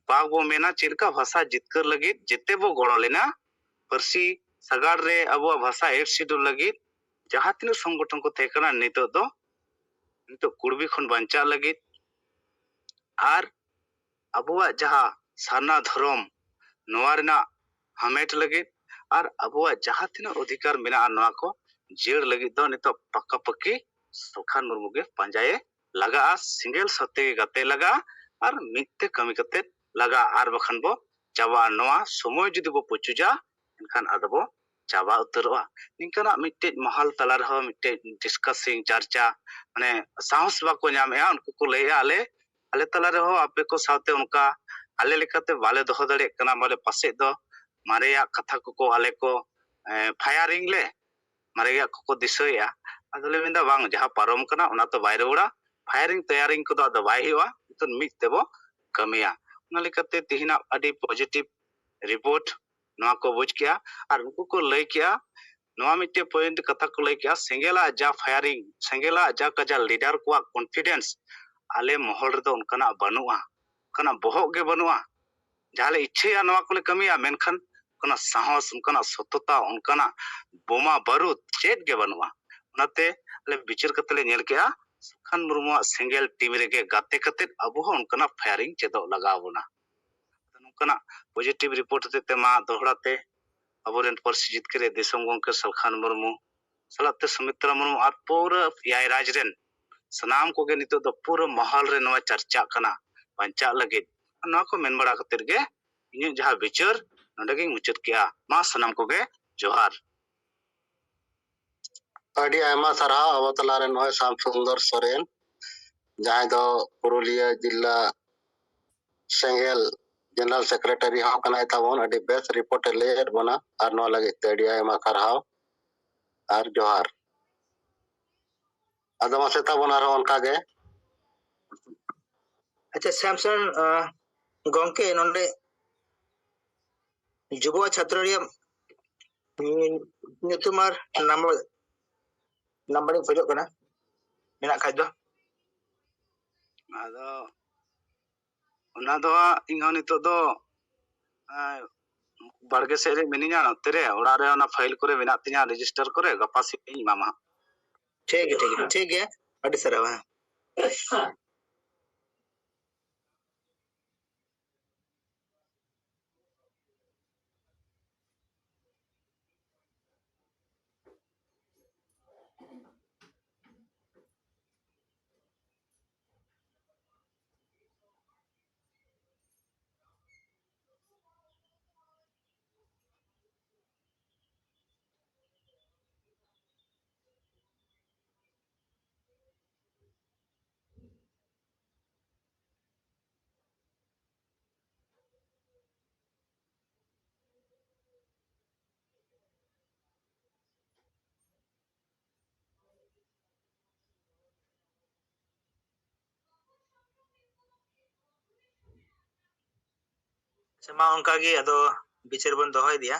ᱵᱟᱵᱚ ᱢᱮᱱᱟ ᱪᱮᱫ ᱞᱮᱠᱟ ᱵᱷᱟᱥᱟ ᱡᱤᱛᱠᱟᱹᱨ ᱞᱟᱹᱜᱤᱫ ᱡᱮᱛᱮ ᱵᱚ ᱜᱚᱲᱚ ᱞᱮᱱᱟ, ᱯᱟᱹᱨᱥᱤ ᱥᱟᱜᱟᱲ ᱨᱮ ᱟᱵᱚᱣᱟᱜ ᱵᱷᱟᱥᱟ ᱮᱭᱤᱴ ᱥᱤᱰᱩᱞ ᱞᱟᱹᱜᱤᱫ ᱡᱟᱦᱟᱸ ᱛᱤᱱᱟᱹᱜ ᱥᱚᱝᱜᱚᱴᱷᱚᱱ ᱠᱚ ᱛᱟᱦᱮᱸ ᱠᱟᱱᱟ, ᱱᱤᱛᱚᱜ ᱫᱚ ᱱᱤᱛᱚᱜ ᱠᱩᱲᱵᱤ ᱠᱷᱚᱱ ᱵᱟᱧᱪᱟᱜ ᱞᱟᱹᱜᱤᱫ ᱟᱨ ᱟᱵᱚᱣᱟᱜ ᱡᱟᱦᱟᱸ ᱥᱟᱨᱱᱟ ᱫᱷᱚᱨᱚᱢ, ᱱᱚᱣᱟ ᱨᱮᱱᱟᱜ ᱦᱟᱢᱮᱴ ᱞᱟᱹᱜᱤᱫ ᱟᱨ ᱟᱵᱚᱣᱟᱜ ᱡᱟᱦᱟᱸ ᱛᱤᱱᱟᱹᱜ ᱚᱫᱷᱤᱠᱟᱨ ᱢᱮᱱᱟᱜᱼᱟ, ᱱᱚᱣᱟ ᱠᱚ ᱡᱤᱭᱟᱹᱲ ᱞᱟᱹᱜᱤᱫ ᱫᱚ ᱱᱤᱛᱚᱜ ᱯᱟᱠᱟ ᱯᱟᱠᱤ ᱥᱟᱞᱠᱷᱟᱱ ᱢᱩᱨᱢᱩ ᱜᱮ ᱯᱟᱸᱡᱟᱭᱮ ᱞᱟᱜᱟᱜᱼᱟ᱾ ᱥᱮᱸᱜᱮᱞ ᱥᱟᱛᱮ ᱜᱮ ᱜᱟᱛᱮ ᱞᱟᱜᱟᱜᱼᱟ ᱟᱨ ᱢᱤᱫ ᱛᱮ ᱠᱟᱹᱢᱤ ᱠᱟᱛᱮ ᱞᱟᱜᱟᱜᱼᱟ, ᱟᱨ ᱵᱟᱠᱷᱟᱱ ᱵᱚ ᱪᱟᱵᱟᱜᱼᱟ᱾ ᱱᱚᱣᱟ ᱥᱚᱢᱚᱭ ᱡᱩᱫᱤ ᱵᱚ ᱯᱩᱪᱩᱡᱟ, ᱮᱱᱠᱷᱟᱱ ᱟᱫᱚ ᱵᱚ ᱪᱟᱵᱟ ᱩᱛᱟᱹᱨᱚᱜᱼᱟ᱾ ᱱᱤᱝᱠᱟᱱᱟᱜ ᱢᱤᱫᱴᱮᱡ ᱢᱚᱦᱚᱞ ᱛᱟᱞᱟ ᱨᱮᱦᱚᱸ ᱢᱤᱫᱴᱮᱡ discussing, ᱪᱟᱨᱪᱟ, ᱢᱟᱱᱮ ᱥᱟᱦᱚᱥ ᱵᱟᱠᱚ ᱧᱟᱢᱮᱜᱼᱟ᱾ ᱩᱱᱠᱩ ᱠᱚ ᱞᱟᱹᱭᱮᱜᱼᱟ, ᱟᱞᱮ, ᱟᱞᱮ ᱛᱟᱞᱟ ᱨᱮᱦᱚᱸ ᱟᱯᱮ ᱠᱚ ᱥᱟᱶᱛᱮ ᱚᱱᱠᱟ ᱟᱞᱮ ᱞᱮᱠᱟᱛᱮ ᱵᱟᱞᱮ ᱫᱚᱦᱚ ᱫᱟᱲᱮᱭᱟᱜ ᱠᱟᱱᱟ, ᱵᱚᱞᱮ ᱯᱟᱥᱮᱡ ᱫᱚ ᱢᱟᱨᱮᱭᱟᱜ ᱠᱟᱛᱷᱟ ᱠᱚᱠᱚ ᱟᱞᱮ ᱠᱚ, ᱮ, firing ᱞᱮ, ᱢᱟᱨᱮᱭᱟᱜ ᱠᱚᱠᱚ ᱫᱤᱥᱟᱹᱭᱮᱜᱼᱟ᱾ ᱟᱫᱚ ᱞᱮ ᱢᱮᱱᱫᱟ, ᱵᱟᱝ, ᱡᱟᱦᱟᱸ ᱯᱟᱨᱚᱢ ᱠᱟᱱᱟ ᱚᱱᱟ ᱛᱚ ᱵᱟᱭ ᱨᱩᱣᱟᱹᱲᱟ, firing ᱛᱮᱭᱟᱨᱤᱝ ᱠᱚᱫᱚ ᱟᱫᱚ ᱵᱟᱭ ᱦᱩᱭᱩᱜᱼᱟ, ᱱᱤᱛᱚᱜ ᱢᱤᱫ ᱛᱮᱵᱚ ᱠᱟᱹᱢᱤᱭᱟ᱾ ᱚᱱᱟ ᱞᱮᱠᱟᱛᱮ ᱛᱮᱦᱮᱧᱟᱜ ᱟᱹᱰᱤ positive report ᱱᱚᱣᱟ ᱠᱚ ᱵᱩᱡᱽ ᱠᱮᱜᱼᱟ᱾ ᱟᱨ ᱩᱱᱠᱩ ᱠᱚ ᱞᱟᱹᱭ ᱠᱮᱜᱼᱟ, ᱱᱚᱣᱟ ᱢᱤᱫᱴᱮᱡ point ᱠᱟᱛᱷᱟ ᱠᱚ ᱞᱟᱹᱭ ᱠᱮᱜᱼᱟ, ᱥᱮᱸᱜᱮᱞᱟᱜ ᱡᱟ firing, ᱥᱮᱸᱜᱮᱞᱟᱜ ᱡᱟ ᱠᱟᱡᱟ leader ᱠᱚᱣᱟᱜ confidence ᱟᱞᱮ ᱢᱚᱦᱚᱞ ᱨᱮᱫᱚ ᱚᱱᱠᱟᱱᱟᱜ ᱵᱟᱹᱱᱩᱜᱼᱟ, ᱚᱱᱠᱟᱱᱟᱜ ᱵᱚᱦᱚᱜ ᱜᱮ ᱵᱟᱹᱱᱩᱜᱼᱟ᱾ ᱡᱟᱦᱟᱸ ᱞᱮ ᱤᱪᱪᱷᱟᱹᱭᱟ ᱱᱚᱣᱟ ᱠᱚᱞᱮ ᱠᱟᱹᱢᱤᱭᱟ, ᱢᱮᱱᱠᱷᱟᱱ ᱚᱱᱠᱟᱱᱟᱜ ᱥᱟᱦᱚᱥ, ᱚᱱᱠᱟᱱᱟᱜ ᱥᱚᱛᱚᱛᱟ, ᱚᱱᱠᱟᱱᱟᱜ ᱵᱳᱢᱟ ᱵᱟᱹᱨᱩᱫ ᱪᱮᱫ ᱜᱮ ᱵᱟᱹᱱᱩᱜᱼᱟ᱾ ᱚᱱᱟᱛᱮ ᱟᱞᱮ ᱵᱤᱪᱟᱹᱨ ᱠᱟᱛᱮ ᱞᱮ ᱧᱮᱞ ᱠᱮᱜᱼᱟ, ᱥᱩᱠᱷᱟᱱ ᱢᱩᱨᱢᱩᱣᱟᱜ ᱥᱮᱸᱜᱮᱞ team ᱨᱮᱜᱮ ᱜᱟᱛᱮ ᱠᱟᱛᱮ ᱟᱵᱚ ᱦᱚᱸ ᱚᱱᱠᱟᱱᱟᱜ firing ᱪᱮᱫᱚᱜ ᱞᱟᱜᱟᱣ ᱵᱚᱱᱟ᱾ ᱱᱚᱝᱠᱟᱱᱟᱜ positive report ᱦᱚᱛᱮᱡ ᱛᱮ ᱢᱟ ᱫᱚᱦᱲᱟ ᱛᱮ ᱟᱵᱚᱨᱮᱱ ᱯᱟᱹᱨᱥᱤ ᱡᱤᱛᱠᱟᱹᱨᱤᱭᱟᱹ ᱫᱤᱥᱚᱢ ᱜᱚᱢᱠᱮ ᱥᱟᱞᱠᱷᱟᱱ ᱢᱩᱨᱢᱩ ᱥᱟᱞᱟᱜ ᱛᱮ ᱥᱩᱢᱤᱛᱨᱟ ᱢᱩᱨᱢᱩ ᱟᱨ ᱯᱩᱨᱟᱹ ᱮᱭᱟᱭ ᱨᱟᱡᱽ ᱨᱮᱱ ᱥᱟᱱᱟᱢ ᱠᱚᱜᱮ ᱱᱤᱛᱚᱜ ᱫᱚ ᱯᱩᱨᱟᱹ ᱢᱚᱦᱚᱞ ᱨᱮ ᱱᱚᱣᱟ ᱪᱟᱨᱪᱟᱜ ᱠᱟᱱᱟ ᱵᱟᱧᱪᱟᱜ ᱞᱟᱹᱜᱤᱫ᱾ ᱱᱚᱣᱟ ᱠᱚ ᱢᱮᱱ ᱵᱟᱲᱟ ᱠᱟᱛᱮᱫ ᱜᱮ ᱤᱧᱟᱹᱜ ᱡᱟᱦᱟᱸ ᱵᱤᱪᱟᱹᱨ ᱱᱚᱰᱮ ᱜᱤᱧ ᱢᱩᱪᱟᱹᱫ ᱠᱮᱜᱼᱟ᱾ ᱢᱟ ᱥᱟᱱᱟᱢ ᱠᱚᱜᱮ ᱡᱚᱦᱟᱨ᱾ ᱟᱹᱰᱤ ᱟᱭᱢᱟ ᱥᱟᱨᱦᱟᱣ ᱟᱵᱚ ᱛᱟᱞᱟᱨᱮ ᱱᱚᱜᱼᱚᱭ ᱥᱟᱢ ᱥᱩᱱᱫᱚᱨ ᱥᱚᱨᱮᱱ, ᱡᱟᱦᱟᱸᱭ ᱫᱚ ᱯᱩᱨᱩᱞᱤᱭᱟᱹ ᱡᱤᱞᱟ ᱥᱮᱸᱜᱮᱞ general secretary ᱦᱚᱸ ᱠᱟᱱᱟᱭ ᱛᱟᱵᱚᱱ᱾ ᱟᱹᱰᱤ ᱵᱮᱥ report ᱮ ᱞᱟᱹᱭᱮᱫ ᱵᱚᱱᱟ, ᱟᱨ ᱱᱚᱣᱟ ᱞᱟᱹᱜᱤᱫ ᱛᱮ ᱟᱹᱰᱤ ᱟᱭᱢᱟ ᱥᱟᱨᱦᱟᱣ ᱟᱨ ᱡᱚᱦᱟᱨ᱾ ᱟᱫᱚ ᱢᱟᱥᱮ ᱛᱟᱵᱚᱱ ᱟᱨᱦᱚᱸ ᱚᱱᱠᱟ ᱜᱮ᱾ ᱟᱪᱪᱷᱟ, ᱥᱟᱢ ᱥᱚᱨᱮᱱ, ᱟᱸ, ᱜᱚᱝᱠᱮ, ᱱᱚᱰᱮ ᱡᱩᱵᱚ ᱪᱷᱟᱛᱨᱚ ᱨᱮᱭᱟᱜ, ᱩᱸ, ᱧᱩᱛᱩᱢ ᱟᱨ number, number ᱤᱧ ᱠᱷᱚᱡᱚᱜ ᱠᱟᱱᱟ, ᱢᱮᱱᱟᱜ ᱠᱷᱟᱡ ᱫᱚ᱾ ᱟᱫᱚ ᱚᱱᱟ ᱫᱚ ᱦᱟᱸᱜ ᱤᱧ ᱦᱚᱸ ᱱᱤᱛᱚᱜ ᱫᱚ, ᱮᱸ, ᱵᱟᱲᱜᱮ ᱥᱮᱫ ᱨᱮ ᱢᱤᱱᱟᱹᱧᱟ, ᱱᱚᱛᱮ ᱨᱮ ᱚᱲᱟᱜ ᱨᱮ ᱚᱱᱟ file ᱠᱚᱨᱮ ᱢᱮᱱᱟᱜ ᱛᱤᱧᱟ, register ᱠᱚᱨᱮ, ᱜᱟᱯᱟ ᱥᱮᱫ ᱤᱧ ᱮᱢᱟᱢᱟ ᱦᱟᱸᱜ᱾ ᱴᱷᱤᱠ ᱜᱮᱭᱟ, ᱴᱷᱤᱠ ᱜᱮᱭᱟ, ᱴᱷᱤᱠ ᱜᱮᱭᱟ, ᱟᱹᱰᱤ ᱥᱟᱨᱦᱟᱣ, ᱦᱮᱸ᱾ ᱟᱪᱪᱷᱟ, ᱢᱟ ᱚᱱᱠᱟ ᱜᱮ ᱟᱫᱚ ᱵᱤᱪᱟᱹᱨ ᱵᱚᱱ ᱫᱚᱦᱚ ᱤᱫᱤᱭᱟ᱾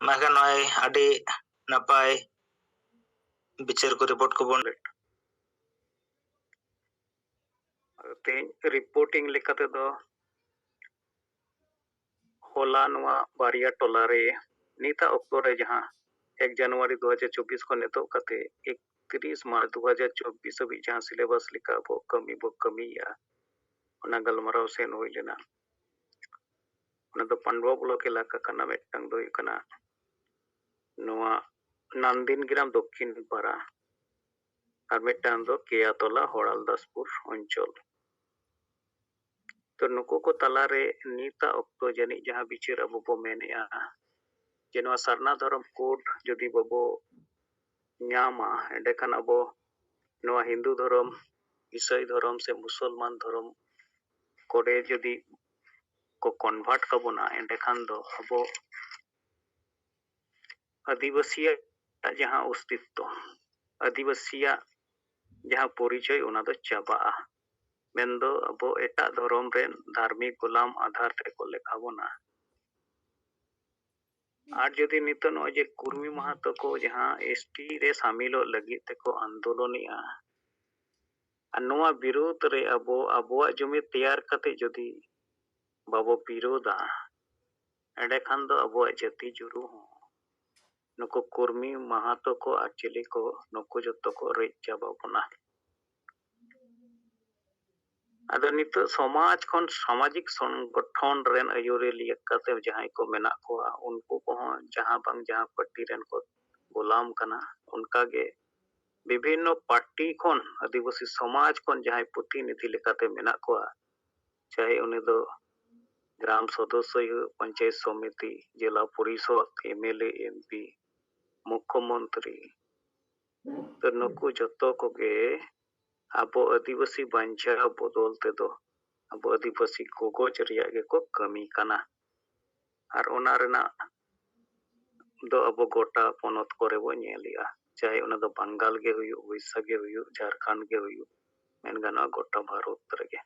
ᱢᱮᱱᱠᱷᱟᱱ ᱱᱚᱜᱼᱚᱭ ᱟᱹᱰᱤ ᱱᱟᱯᱟᱭ ᱵᱤᱪᱟᱹᱨ ᱠᱚ, ᱨᱤᱯᱳᱨᱴ ᱠᱚᱵᱚᱱ ᱛᱮᱦᱮᱧ ᱨᱤᱯᱳᱨᱴᱤᱝ ᱞᱮᱠᱟ ᱛᱮᱫᱚ ᱦᱚᱞᱟ ᱱᱚᱣᱟ ᱵᱟᱨᱭᱟ ᱴᱚᱞᱟ ᱨᱮ ᱱᱤᱛᱟᱜ ᱚᱠᱛᱚ ᱨᱮ ᱡᱟᱦᱟᱸ ᱮᱠ ᱡᱟᱱᱩᱣᱟᱨᱤ ᱫᱩ ᱦᱟᱡᱟᱨ ᱪᱚᱵᱵᱤᱥ ᱠᱷᱚᱱ ᱮᱛᱚᱦᱚᱵ ᱠᱟᱛᱮ ᱮᱠᱛᱨᱤᱥ ᱢᱟᱨᱪ ᱫᱩ ᱦᱟᱡᱟᱨ ᱪᱚᱵᱵᱤᱥ ᱦᱟᱹᱵᱤᱡ ᱡᱟᱦᱟᱸ ᱥᱤᱞᱮᱵᱟᱥ ᱞᱮᱠᱟ ᱟᱵᱚ ᱠᱟᱹᱢᱤ ᱵᱚ ᱠᱟᱹᱢᱤᱭᱮᱫᱼᱟ, ᱚᱱᱟ ᱜᱟᱞᱢᱟᱨᱟᱣ ᱥᱮᱱ ᱦᱩᱭ ᱞᱮᱱᱟ᱾ ᱚᱱᱟ ᱫᱚ ᱯᱟᱱᱰᱩᱣᱟ ᱵᱞᱚᱠ ᱮᱞᱟᱠᱟ ᱠᱟᱱᱟ᱾ ᱢᱤᱫᱴᱟᱝ ᱫᱚ ᱦᱩᱭᱩᱜ ᱠᱟᱱᱟ ᱱᱚᱣᱟ ᱱᱟᱱᱫᱤᱱ ᱜᱨᱟᱢ ᱫᱚᱠᱠᱷᱤᱱ ᱯᱟᱲᱟ, ᱟᱨ ᱢᱤᱫᱴᱟᱝ ᱫᱚ ᱠᱮᱭᱟᱛᱚᱞᱟ ᱦᱚᱲᱟᱞᱫᱟᱥᱯᱩᱨ ᱚᱧᱪᱚᱞ᱾ ᱛᱚ ᱱᱩᱠᱩ ᱠᱚ ᱛᱟᱞᱟᱨᱮ ᱱᱤᱛᱟᱜ ᱚᱠᱛᱚ ᱡᱟᱹᱱᱤᱡ ᱡᱟᱦᱟᱸ ᱵᱤᱪᱟᱹᱨ ᱟᱵᱚ ᱵᱚ ᱢᱮᱱᱮᱜᱼᱟ, ᱡᱮ ᱱᱚᱣᱟ ᱥᱟᱨᱱᱟ ᱫᱷᱚᱨᱚᱢ ᱠᱳᱰ ᱡᱩᱫᱤ ᱵᱟᱵᱚ ᱧᱟᱢᱟ, ᱮᱸᱰᱮᱠᱷᱟᱱ ᱟᱵᱚ ᱱᱚᱣᱟ ᱦᱤᱱᱫᱩ ᱫᱷᱚᱨᱚᱢ, ᱤᱥᱟᱹᱭ ᱫᱷᱚᱨᱚᱢ ᱥᱮ ᱢᱩᱥᱚᱞᱢᱟᱱ ᱫᱷᱚᱨᱚᱢ ᱠᱚᱨᱮ ᱡᱩᱫᱤ ᱠᱚ ᱠᱚᱱᱵᱷᱟᱨᱴ ᱠᱟᱵᱚᱱᱟ, ᱮᱸᱰᱮᱠᱷᱟᱱ ᱫᱚ ᱟᱵᱚ ᱟᱹᱫᱤᱵᱟᱹᱥᱤᱭᱟᱜ ᱡᱟᱦᱟᱸ ᱚᱥᱛᱤᱛᱛᱚ, ᱟᱹᱫᱤᱵᱟᱹᱥᱤᱭᱟᱜ ᱡᱟᱦᱟᱸ ᱯᱚᱨᱤᱪᱚᱭ, ᱚᱱᱟ ᱫᱚ ᱪᱟᱵᱟᱜᱼᱟ᱾ ᱢᱮᱱᱫᱚ ᱟᱵᱚ ᱮᱴᱟᱜ ᱫᱷᱚᱨᱚᱢ ᱨᱮᱱ ᱫᱷᱟᱨᱢᱤᱠ ᱜᱳᱞᱟᱢ ᱟᱫᱷᱟᱨ ᱛᱮᱠᱚ ᱞᱮᱠᱷᱟ ᱵᱚᱱᱟ᱾ ᱟᱨ ᱡᱩᱫᱤ ᱱᱤᱛᱚᱜ ᱱᱚᱜᱼᱚᱭ ᱡᱮ ᱠᱩᱨᱢᱤ ᱢᱟᱦᱟᱛᱚ ᱠᱚ ᱡᱟᱦᱟᱸ ᱮᱥᱴᱤ ᱨᱮ ᱥᱟᱢᱤᱞᱚᱜ ᱞᱟᱹᱜᱤᱫ ᱛᱮᱠᱚ ᱟᱱᱫᱳᱞᱚᱱᱮᱜᱼᱟ, ᱟᱨ ᱱᱚᱣᱟ ᱵᱤᱨᱩᱫᱽ ᱨᱮ ᱟᱵᱚ ᱟᱵᱚᱣᱟᱜ ᱡᱩᱢᱤᱫ ᱛᱮᱭᱟᱨ ᱠᱟᱛᱮ ᱡᱩᱫᱤ ᱵᱟᱵᱚ ᱵᱤᱨᱳᱫᱟ, ᱮᱸᱰᱮᱠᱷᱟᱱ ᱫᱚ ᱟᱵᱚᱣᱟᱜ ᱡᱟᱹᱛᱤ ᱡᱩᱨᱩ ᱦᱚᱸ ᱱᱩᱠᱩ ᱠᱩᱨᱢᱤ ᱢᱟᱦᱟᱛᱚ ᱠᱚ ᱟᱨ ᱪᱤᱞᱤ ᱠᱚ, ᱱᱩᱠᱩ ᱡᱚᱛᱚ ᱠᱚ ᱨᱮᱡ ᱪᱟᱵᱟ ᱵᱚᱱᱟ᱾ ᱟᱫᱚ ᱱᱤᱛᱚᱜ ᱥᱚᱢᱟᱡᱽ ᱠᱷᱚᱱ, ᱥᱟᱢᱟᱡᱤᱠ ᱥᱚᱝᱜᱚᱴᱷᱚᱱ ᱨᱮᱱ ᱟᱹᱭᱩᱨᱤᱭᱟᱹ ᱞᱮᱠᱟᱛᱮ ᱡᱟᱦᱟᱸᱭ ᱠᱚ ᱢᱮᱱᱟᱜ ᱠᱚᱣᱟ, ᱩᱱᱠᱩ ᱠᱚᱦᱚᱸ ᱡᱟᱦᱟᱸ ᱵᱟᱝ ᱡᱟᱦᱟᱸ ᱯᱟᱨᱴᱤ ᱨᱮᱱ ᱠᱚ ᱜᱳᱞᱟᱢ ᱠᱟᱱᱟ᱾ ᱚᱱᱠᱟᱜᱮ ᱵᱤᱵᱷᱤᱱᱱᱚ ᱯᱟᱨᱴᱤ ᱠᱷᱚᱱ, ᱟᱹᱫᱤᱵᱟᱹᱥᱤ ᱥᱚᱢᱟᱡᱽ ᱠᱷᱚᱱ ᱡᱟᱦᱟᱸᱭ ᱯᱨᱚᱛᱤᱱᱤᱫᱷᱤ ᱞᱮᱠᱟᱛᱮ ᱢᱮᱱᱟᱜ ᱠᱚᱣᱟ, ᱪᱟᱦᱮ ᱩᱱᱤ ᱫᱚ ᱜᱨᱟᱢ ᱥᱚᱫᱚᱥᱥᱚᱭ ᱦᱩᱭᱩᱜ, ᱯᱚᱧᱪᱟᱭᱮᱛ ᱥᱚᱢᱤᱛᱤ, ᱡᱮᱞᱟ ᱯᱚᱨᱤᱥᱚᱫ, M L A, M P, ᱢᱩᱠᱠᱷᱚᱢᱚᱱᱛᱨᱤ, ᱛᱚ ᱱᱩᱠᱩ ᱡᱚᱛᱚ ᱠᱚᱜᱮ ᱟᱵᱚ ᱟᱹᱫᱤᱵᱟᱹᱥᱤ ᱵᱟᱧᱪᱟᱣ ᱵᱚᱫᱚᱞ ᱛᱮᱫᱚ ᱟᱵᱚ ᱟᱹᱫᱤᱵᱟᱹᱥᱤ ᱜᱚᱜᱚᱡ ᱨᱮᱭᱟᱜ ᱜᱮᱠᱚ ᱠᱟᱹᱢᱤ ᱠᱟᱱᱟ᱾ ᱟᱨ ᱚᱱᱟ ᱨᱮᱱᱟᱜ ᱫᱚ ᱟᱵᱚ ᱜᱚᱴᱟ ᱯᱚᱱᱚᱛ ᱠᱚᱨᱮ ᱵᱚ ᱧᱮᱞᱮᱜᱼᱟ, ᱪᱟᱦᱮ ᱚᱱᱟ ᱫᱚ ᱵᱟᱝᱜᱟᱞ ᱜᱮ ᱦᱩᱭᱩᱜ, ᱩᱲᱤᱥᱥᱟ ᱜᱮ ᱦᱩᱭᱩᱜ, ᱡᱷᱟᱲᱠᱷᱚᱸᱰ ᱜᱮ ᱦᱩᱭᱩᱜ, ᱢᱮᱱ ᱜᱟᱱᱚᱜᱼᱟ ᱜᱚᱴᱟ ᱵᱷᱟᱨᱚᱛ ᱨᱮᱜᱮ᱾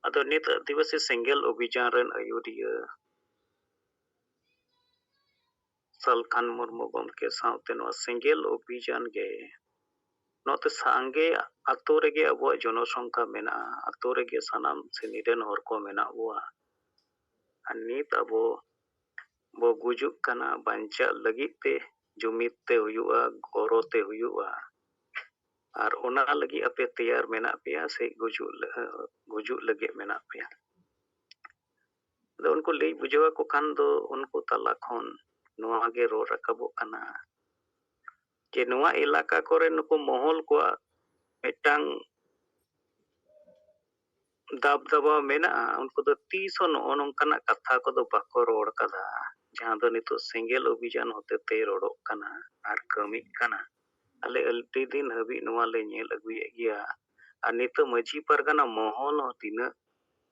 ᱟᱫᱚ ᱱᱤᱛ ᱟᱹᱫᱤᱵᱟᱹᱥᱤ ᱥᱮᱸᱜᱮᱞ ᱚᱵᱷᱤᱡᱟᱱ ᱨᱮᱱ ᱟᱹᱭᱩᱨᱤᱭᱟᱹ ᱥᱟᱞᱠᱷᱟᱱ ᱢᱩᱨᱢᱩ ᱜᱚᱢᱠᱮ ᱥᱟᱶᱛᱮ ᱱᱚᱣᱟ ᱥᱮᱸᱜᱮᱞ ᱚᱵᱷᱤᱡᱟᱱ ᱜᱮ ᱱᱚᱛᱮ ᱥᱟᱸᱜᱮ ᱟᱛᱳ ᱨᱮᱜᱮ ᱟᱵᱚᱣᱟᱜ ᱡᱚᱱᱚᱥᱚᱝᱠᱷᱟ ᱢᱮᱱᱟᱜᱼᱟ, ᱟᱛᱳ ᱨᱮᱜᱮ ᱥᱟᱱᱟᱢ ᱥᱨᱮᱱᱤ ᱨᱮᱱ ᱦᱚᱲ ᱠᱚ ᱢᱮᱱᱟᱜ ᱵᱚᱣᱟ᱾ ᱟᱨ ᱱᱤᱛ ᱟᱵᱚ ᱵᱚ ᱜᱩᱡᱩᱜ ᱠᱟᱱᱟ, ᱵᱟᱧᱪᱟᱜ ᱞᱟᱹᱜᱤᱫ ᱛᱮ ᱡᱩᱢᱤᱫ ᱛᱮ ᱦᱩᱭᱩᱜᱼᱟ, ᱜᱚᱨᱚ ᱛᱮ ᱦᱩᱭᱩᱜᱼᱟ᱾ ᱟᱨ ᱚᱱᱟ ᱞᱟᱹᱜᱤᱫ ᱟᱯᱮ ᱛᱮᱭᱟᱨ ᱢᱮᱱᱟᱜ ᱯᱮᱭᱟ ᱥᱮ ᱜᱩᱡᱩᱜ ᱞᱟᱹ-, ᱜᱩᱡᱩᱜ ᱞᱟᱹᱜᱤᱫ ᱢᱮᱱᱟᱜ ᱯᱮᱭᱟ? ᱟᱫᱚ ᱩᱱᱠᱩ ᱞᱟᱹᱭ ᱵᱩᱡᱷᱟᱹᱣ ᱟᱠᱚ ᱠᱷᱟᱱ ᱫᱚ ᱩᱱᱠᱩ ᱛᱟᱞᱟ ᱠᱷᱚᱱ ᱱᱚᱣᱟ ᱜᱮ ᱨᱚᱲ ᱨᱟᱠᱟᱵᱚᱜ ᱠᱟᱱᱟ ᱡᱮ ᱱᱚᱣᱟ ᱮᱞᱟᱠᱟ ᱠᱚᱨᱮ ᱱᱩᱠᱩ ᱢᱚᱦᱚᱞ ᱠᱚᱣᱟᱜ ᱢᱤᱫᱴᱟᱝ ᱫᱟᱵ ᱫᱟᱵᱟᱣ ᱢᱮᱱᱟᱜᱼᱟ, ᱩᱱᱠᱩ ᱫᱚ ᱛᱤᱥ ᱦᱚᱸ ᱱᱚᱜᱼᱚ ᱱᱚᱝᱠᱟᱱᱟᱜ ᱠᱟᱛᱷᱟ ᱠᱚᱫᱚ ᱵᱟᱠᱚ ᱨᱚᱲ ᱠᱟᱫᱟ, ᱡᱟᱦᱟᱸ ᱫᱚ ᱱᱤᱛᱚᱜ ᱥᱮᱸᱜᱮᱞ ᱚᱵᱷᱤᱡᱟᱱ ᱦᱚᱛᱮᱛᱮ ᱨᱚᱲᱚᱜ ᱠᱟᱱᱟ ᱟᱨ ᱠᱟᱹᱢᱤᱜ ᱠᱟᱱᱟ᱾ ᱟᱞᱮ ᱟᱹᱰᱤ ᱫᱤᱱ ᱦᱟᱹᱵᱤᱡ ᱱᱚᱣᱟ ᱞᱮ ᱧᱮᱞ ᱟᱹᱜᱩᱭᱮᱫ ᱜᱮᱭᱟ᱾ ᱟᱨ ᱱᱤᱛᱚᱜ ᱢᱟᱹᱡᱷᱤ ᱯᱟᱨᱜᱟᱱᱟ ᱢᱚᱦᱚᱞ ᱦᱚᱸ ᱛᱤᱱᱟᱹᱜ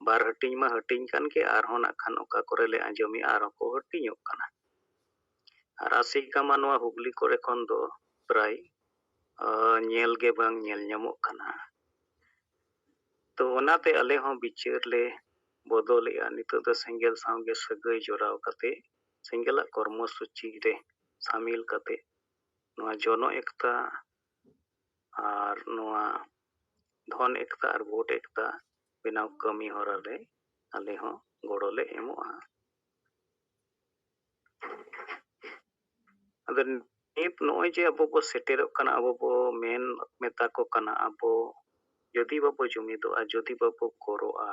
ᱵᱟᱨ ᱦᱟᱹᱴᱤᱧ ᱢᱟ ᱦᱟᱹᱴᱤᱧ ᱠᱟᱱ ᱜᱮ, ᱟᱨᱦᱚᱸ ᱱᱟᱜ ᱠᱷᱟᱱ ᱚᱠᱟ ᱠᱚᱨᱮ ᱞᱮ ᱟᱸᱡᱚᱢᱮᱜᱼᱟ, ᱟᱨᱦᱚᱸ ᱠᱚ ᱦᱟᱹᱴᱤᱧᱚᱜ ᱠᱟᱱᱟ᱾ ᱟᱨ ᱟᱥᱮᱠᱟ ᱢᱟ ᱱᱚᱣᱟ ᱦᱩᱜᱽᱞᱤ ᱠᱚᱨᱮ ᱠᱷᱚᱱ ᱫᱚ ᱯᱨᱟᱭ, ᱟᱸ, ᱧᱮᱞ ᱜᱮ ᱵᱟᱝ ᱧᱮᱞ ᱧᱟᱢᱚᱜ ᱠᱟᱱᱟ᱾ ᱛᱚ ᱚᱱᱟᱛᱮ ᱟᱞᱮ ᱦᱚᱸ ᱵᱤᱪᱟᱹᱨ ᱞᱮ ᱵᱚᱫᱚᱞᱮᱜᱼᱟ᱾ ᱱᱤᱛᱚᱜ ᱫᱚ ᱥᱮᱸᱜᱮᱞ ᱥᱟᱶᱜᱮ ᱥᱟᱹᱜᱟᱹᱭ ᱡᱚᱲᱟᱣ ᱠᱟᱛᱮ, ᱥᱮᱸᱜᱮᱞᱟᱜ ᱠᱚᱨᱢᱚ ᱥᱩᱪᱤ ᱨᱮ ᱥᱟᱢᱤᱞ ᱠᱟᱛᱮ, ᱱᱚᱣᱟ ᱡᱚᱱᱚ ᱮᱠᱛᱟ ᱟᱨ ᱱᱚᱣᱟ ᱫᱷᱚᱱ ᱮᱠᱛᱟ ᱟᱨ ᱵᱷᱳᱴ ᱮᱠᱛᱟ ᱵᱮᱱᱟᱣ ᱠᱟᱹᱢᱤ ᱦᱚᱨᱟ ᱨᱮ ᱟᱞᱮ ᱦᱚᱸ ᱜᱚᱲᱚ ᱞᱮ ᱮᱢᱚᱜᱼᱟ᱾ ᱟᱫᱚ ᱱᱤᱛ ᱱᱚᱜᱼᱚᱭ ᱡᱮ ᱟᱵᱚ ᱵᱚ ᱥᱮᱴᱮᱨᱚᱜ ᱠᱟᱱᱟ, ᱟᱵᱚ ᱵᱚ ᱢᱮᱱ ᱢᱮᱛᱟ ᱠᱚ ᱠᱟᱱᱟ, ᱟᱵᱚ ᱡᱩᱫᱤ ᱵᱟᱵᱚ ᱡᱩᱢᱤᱫᱚᱜᱼᱟ, ᱡᱩᱫᱤ ᱵᱟᱵᱚ ᱜᱚᱲᱚᱜᱼᱟ,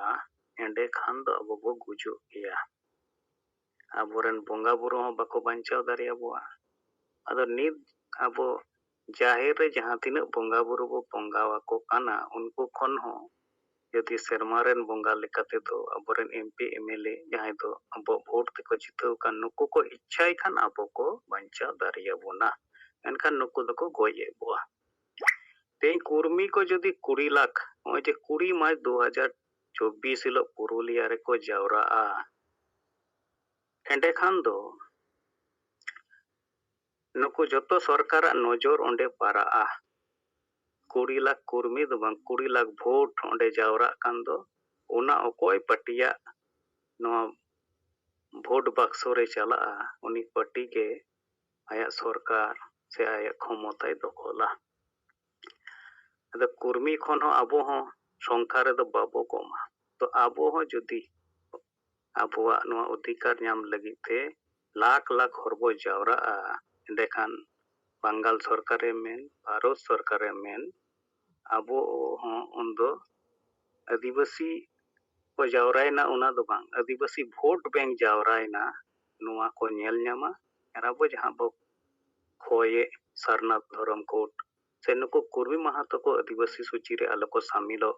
ᱮᱸᱰᱮ ᱠᱷᱟᱱ ᱫᱚ ᱟᱵᱚ ᱵᱚ ᱜᱩᱡᱩᱜ ᱜᱮᱭᱟ᱾ ᱟᱵᱚᱨᱮᱱ ᱵᱚᱸᱜᱟ ᱵᱩᱨᱩ ᱦᱚᱸ ᱵᱟᱠᱚ ᱵᱟᱧᱪᱟᱣ ᱫᱟᱲᱮᱭᱟᱵᱚᱣᱟ᱾ ᱟᱫᱚ ᱱᱤᱛ ᱟᱵᱚ ᱡᱟᱦᱮᱨ ᱨᱮ ᱡᱟᱦᱟᱸ ᱛᱤᱱᱟᱹᱜ ᱵᱚᱸᱜᱟ ᱵᱩᱨᱩ ᱵᱚ ᱵᱚᱸᱜᱟ ᱟᱠᱚ ᱠᱟᱱᱟ, ᱩᱱᱠᱩ ᱠᱷᱚᱱ ᱦᱚᱸ ᱡᱩᱫᱤ ᱥᱮᱨᱢᱟ ᱨᱮᱱ ᱵᱚᱸᱜᱟ ᱞᱮᱠᱟ ᱛᱮᱫᱚ ᱟᱵᱚᱨᱮᱱ M P, M L A, ᱡᱟᱦᱟᱸᱭ ᱫᱚ ᱟᱵᱚᱣᱟᱜ ᱵᱷᱳᱴ ᱛᱮᱠᱚ ᱡᱤᱛᱟᱹᱣ ᱟᱠᱟᱱ, ᱱᱩᱠᱩ ᱠᱚ ᱤᱪᱪᱷᱟᱭ ᱠᱷᱟᱱ ᱟᱵᱚ ᱠᱚ ᱵᱟᱧᱪᱟᱣ ᱫᱟᱲᱮᱭᱟᱵᱚᱱᱟ᱾ ᱢᱮᱱᱠᱷᱟᱱ ᱱᱩᱠᱩ ᱫᱚᱠᱚ ᱜᱚᱡ ᱮᱫ ᱵᱚᱣᱟ᱾ ᱛᱮᱦᱮᱧ ᱠᱩᱨᱢᱤ ᱠᱚ ᱡᱩᱫᱤ ᱠᱩᱲᱤ ᱞᱟᱠᱷ, ᱱᱚᱜᱼᱚᱭ ᱡᱮ ᱠᱩᱲᱤ ᱢᱟᱨᱪ ᱫᱩ ᱦᱟᱡᱟᱨ ᱪᱚᱵᱵᱤᱥ ᱦᱤᱞᱳᱜ ᱯᱩᱨᱩᱞᱤᱭᱟ ᱨᱮᱠᱚ ᱡᱟᱣᱨᱟᱜᱼᱟ, ᱮᱸᱰᱮᱠᱷᱟᱱ ᱫᱚ ᱱᱩᱠᱩ ᱡᱚᱛᱚ ᱥᱚᱨᱠᱟᱨᱟᱜ ᱱᱚᱡᱚᱨ ᱚᱸᱰᱮ ᱯᱟᱲᱟᱜᱼᱟ᱾ ᱠᱩᱲᱤ ᱞᱟᱠᱷ ᱠᱩᱨᱢᱤ ᱫᱚ ᱵᱟᱝ, ᱠᱩᱲᱤ ᱞᱟᱠᱷ ᱵᱷᱳᱴ ᱚᱸᱰᱮ ᱡᱟᱣᱨᱟᱜ ᱠᱟᱱ ᱫᱚ, ᱚᱱᱟ ᱚᱠᱚᱭ ᱯᱟᱹᱴᱤᱭᱟᱜ ᱱᱚᱣᱟ ᱵᱷᱳᱴ ᱵᱟᱠᱥᱚ ᱨᱮ ᱪᱟᱞᱟᱜᱼᱟ, ᱩᱱᱤ ᱯᱟᱹᱴᱤ ᱜᱮ ᱟᱭᱟᱜ ᱥᱚᱨᱠᱟᱨ ᱥᱮ ᱟᱭᱟᱜ ᱠᱷᱚᱢᱚᱛᱟᱭ ᱫᱚᱠᱷᱚᱞᱟ᱾ ᱟᱫᱚ ᱠᱩᱨᱢᱤ ᱠᱷᱚᱱ ᱦᱚᱸ ᱟᱵᱚ ᱦᱚᱸ ᱥᱚᱝᱠᱷᱟ ᱨᱮᱫᱚ ᱵᱟᱵᱚ ᱠᱚᱢᱟ᱾ ᱛᱚ ᱟᱵᱚ ᱦᱚᱸ ᱡᱩᱫᱤ ᱟᱵᱚᱣᱟᱜ ᱱᱚᱣᱟ ᱚᱫᱷᱤᱠᱟᱨ ᱧᱟᱢ ᱞᱟᱹᱜᱤᱫ ᱛᱮ ᱞᱟᱠᱷ ᱞᱟᱠᱷ ᱦᱚᱲ ᱵᱚ ᱡᱟᱣᱨᱟᱜᱼᱟ, ᱮᱸᱰᱮᱠᱷᱟᱱ ᱵᱟᱝᱜᱟᱞ ᱥᱚᱨᱠᱟᱨᱮᱢ ᱢᱮᱱ, ᱵᱷᱟᱨᱚᱛ ᱥᱚᱨᱠᱟᱨᱮᱢ ᱢᱮᱱ, ᱟᱵᱚ ᱦᱚᱸ ᱩᱱᱫᱚ ᱟᱹᱫᱤᱵᱟᱹᱥᱤ ᱠᱚ ᱡᱟᱣᱨᱟᱭᱮᱱᱟ, ᱚᱱᱟ ᱫᱚ ᱵᱟᱝ, ᱟᱹᱫᱤᱵᱟᱹᱥᱤ ᱵᱷᱳᱴ ᱵᱮᱝᱠ ᱡᱟᱣᱨᱟᱭᱮᱱᱟ, ᱱᱚᱣᱟ ᱠᱚ ᱧᱮᱞ ᱧᱟᱢᱟ᱾ ᱟᱨ ᱟᱵᱚ ᱡᱟᱦᱟᱸ ᱵᱚ ᱠᱷᱚᱭᱮᱫ ᱥᱟᱨᱱᱟ ᱫᱷᱚᱨᱚᱢ ᱠᱳᱰ, ᱥᱮ ᱱᱩᱠᱩ ᱠᱩᱨᱢᱤ ᱢᱟᱦᱟᱛᱚ ᱠᱚ ᱟᱹᱫᱤᱵᱟᱹᱥᱤ ᱥᱩᱪᱤ ᱨᱮ ᱟᱞᱚ ᱠᱚ ᱥᱟᱢᱤᱞᱚᱜ,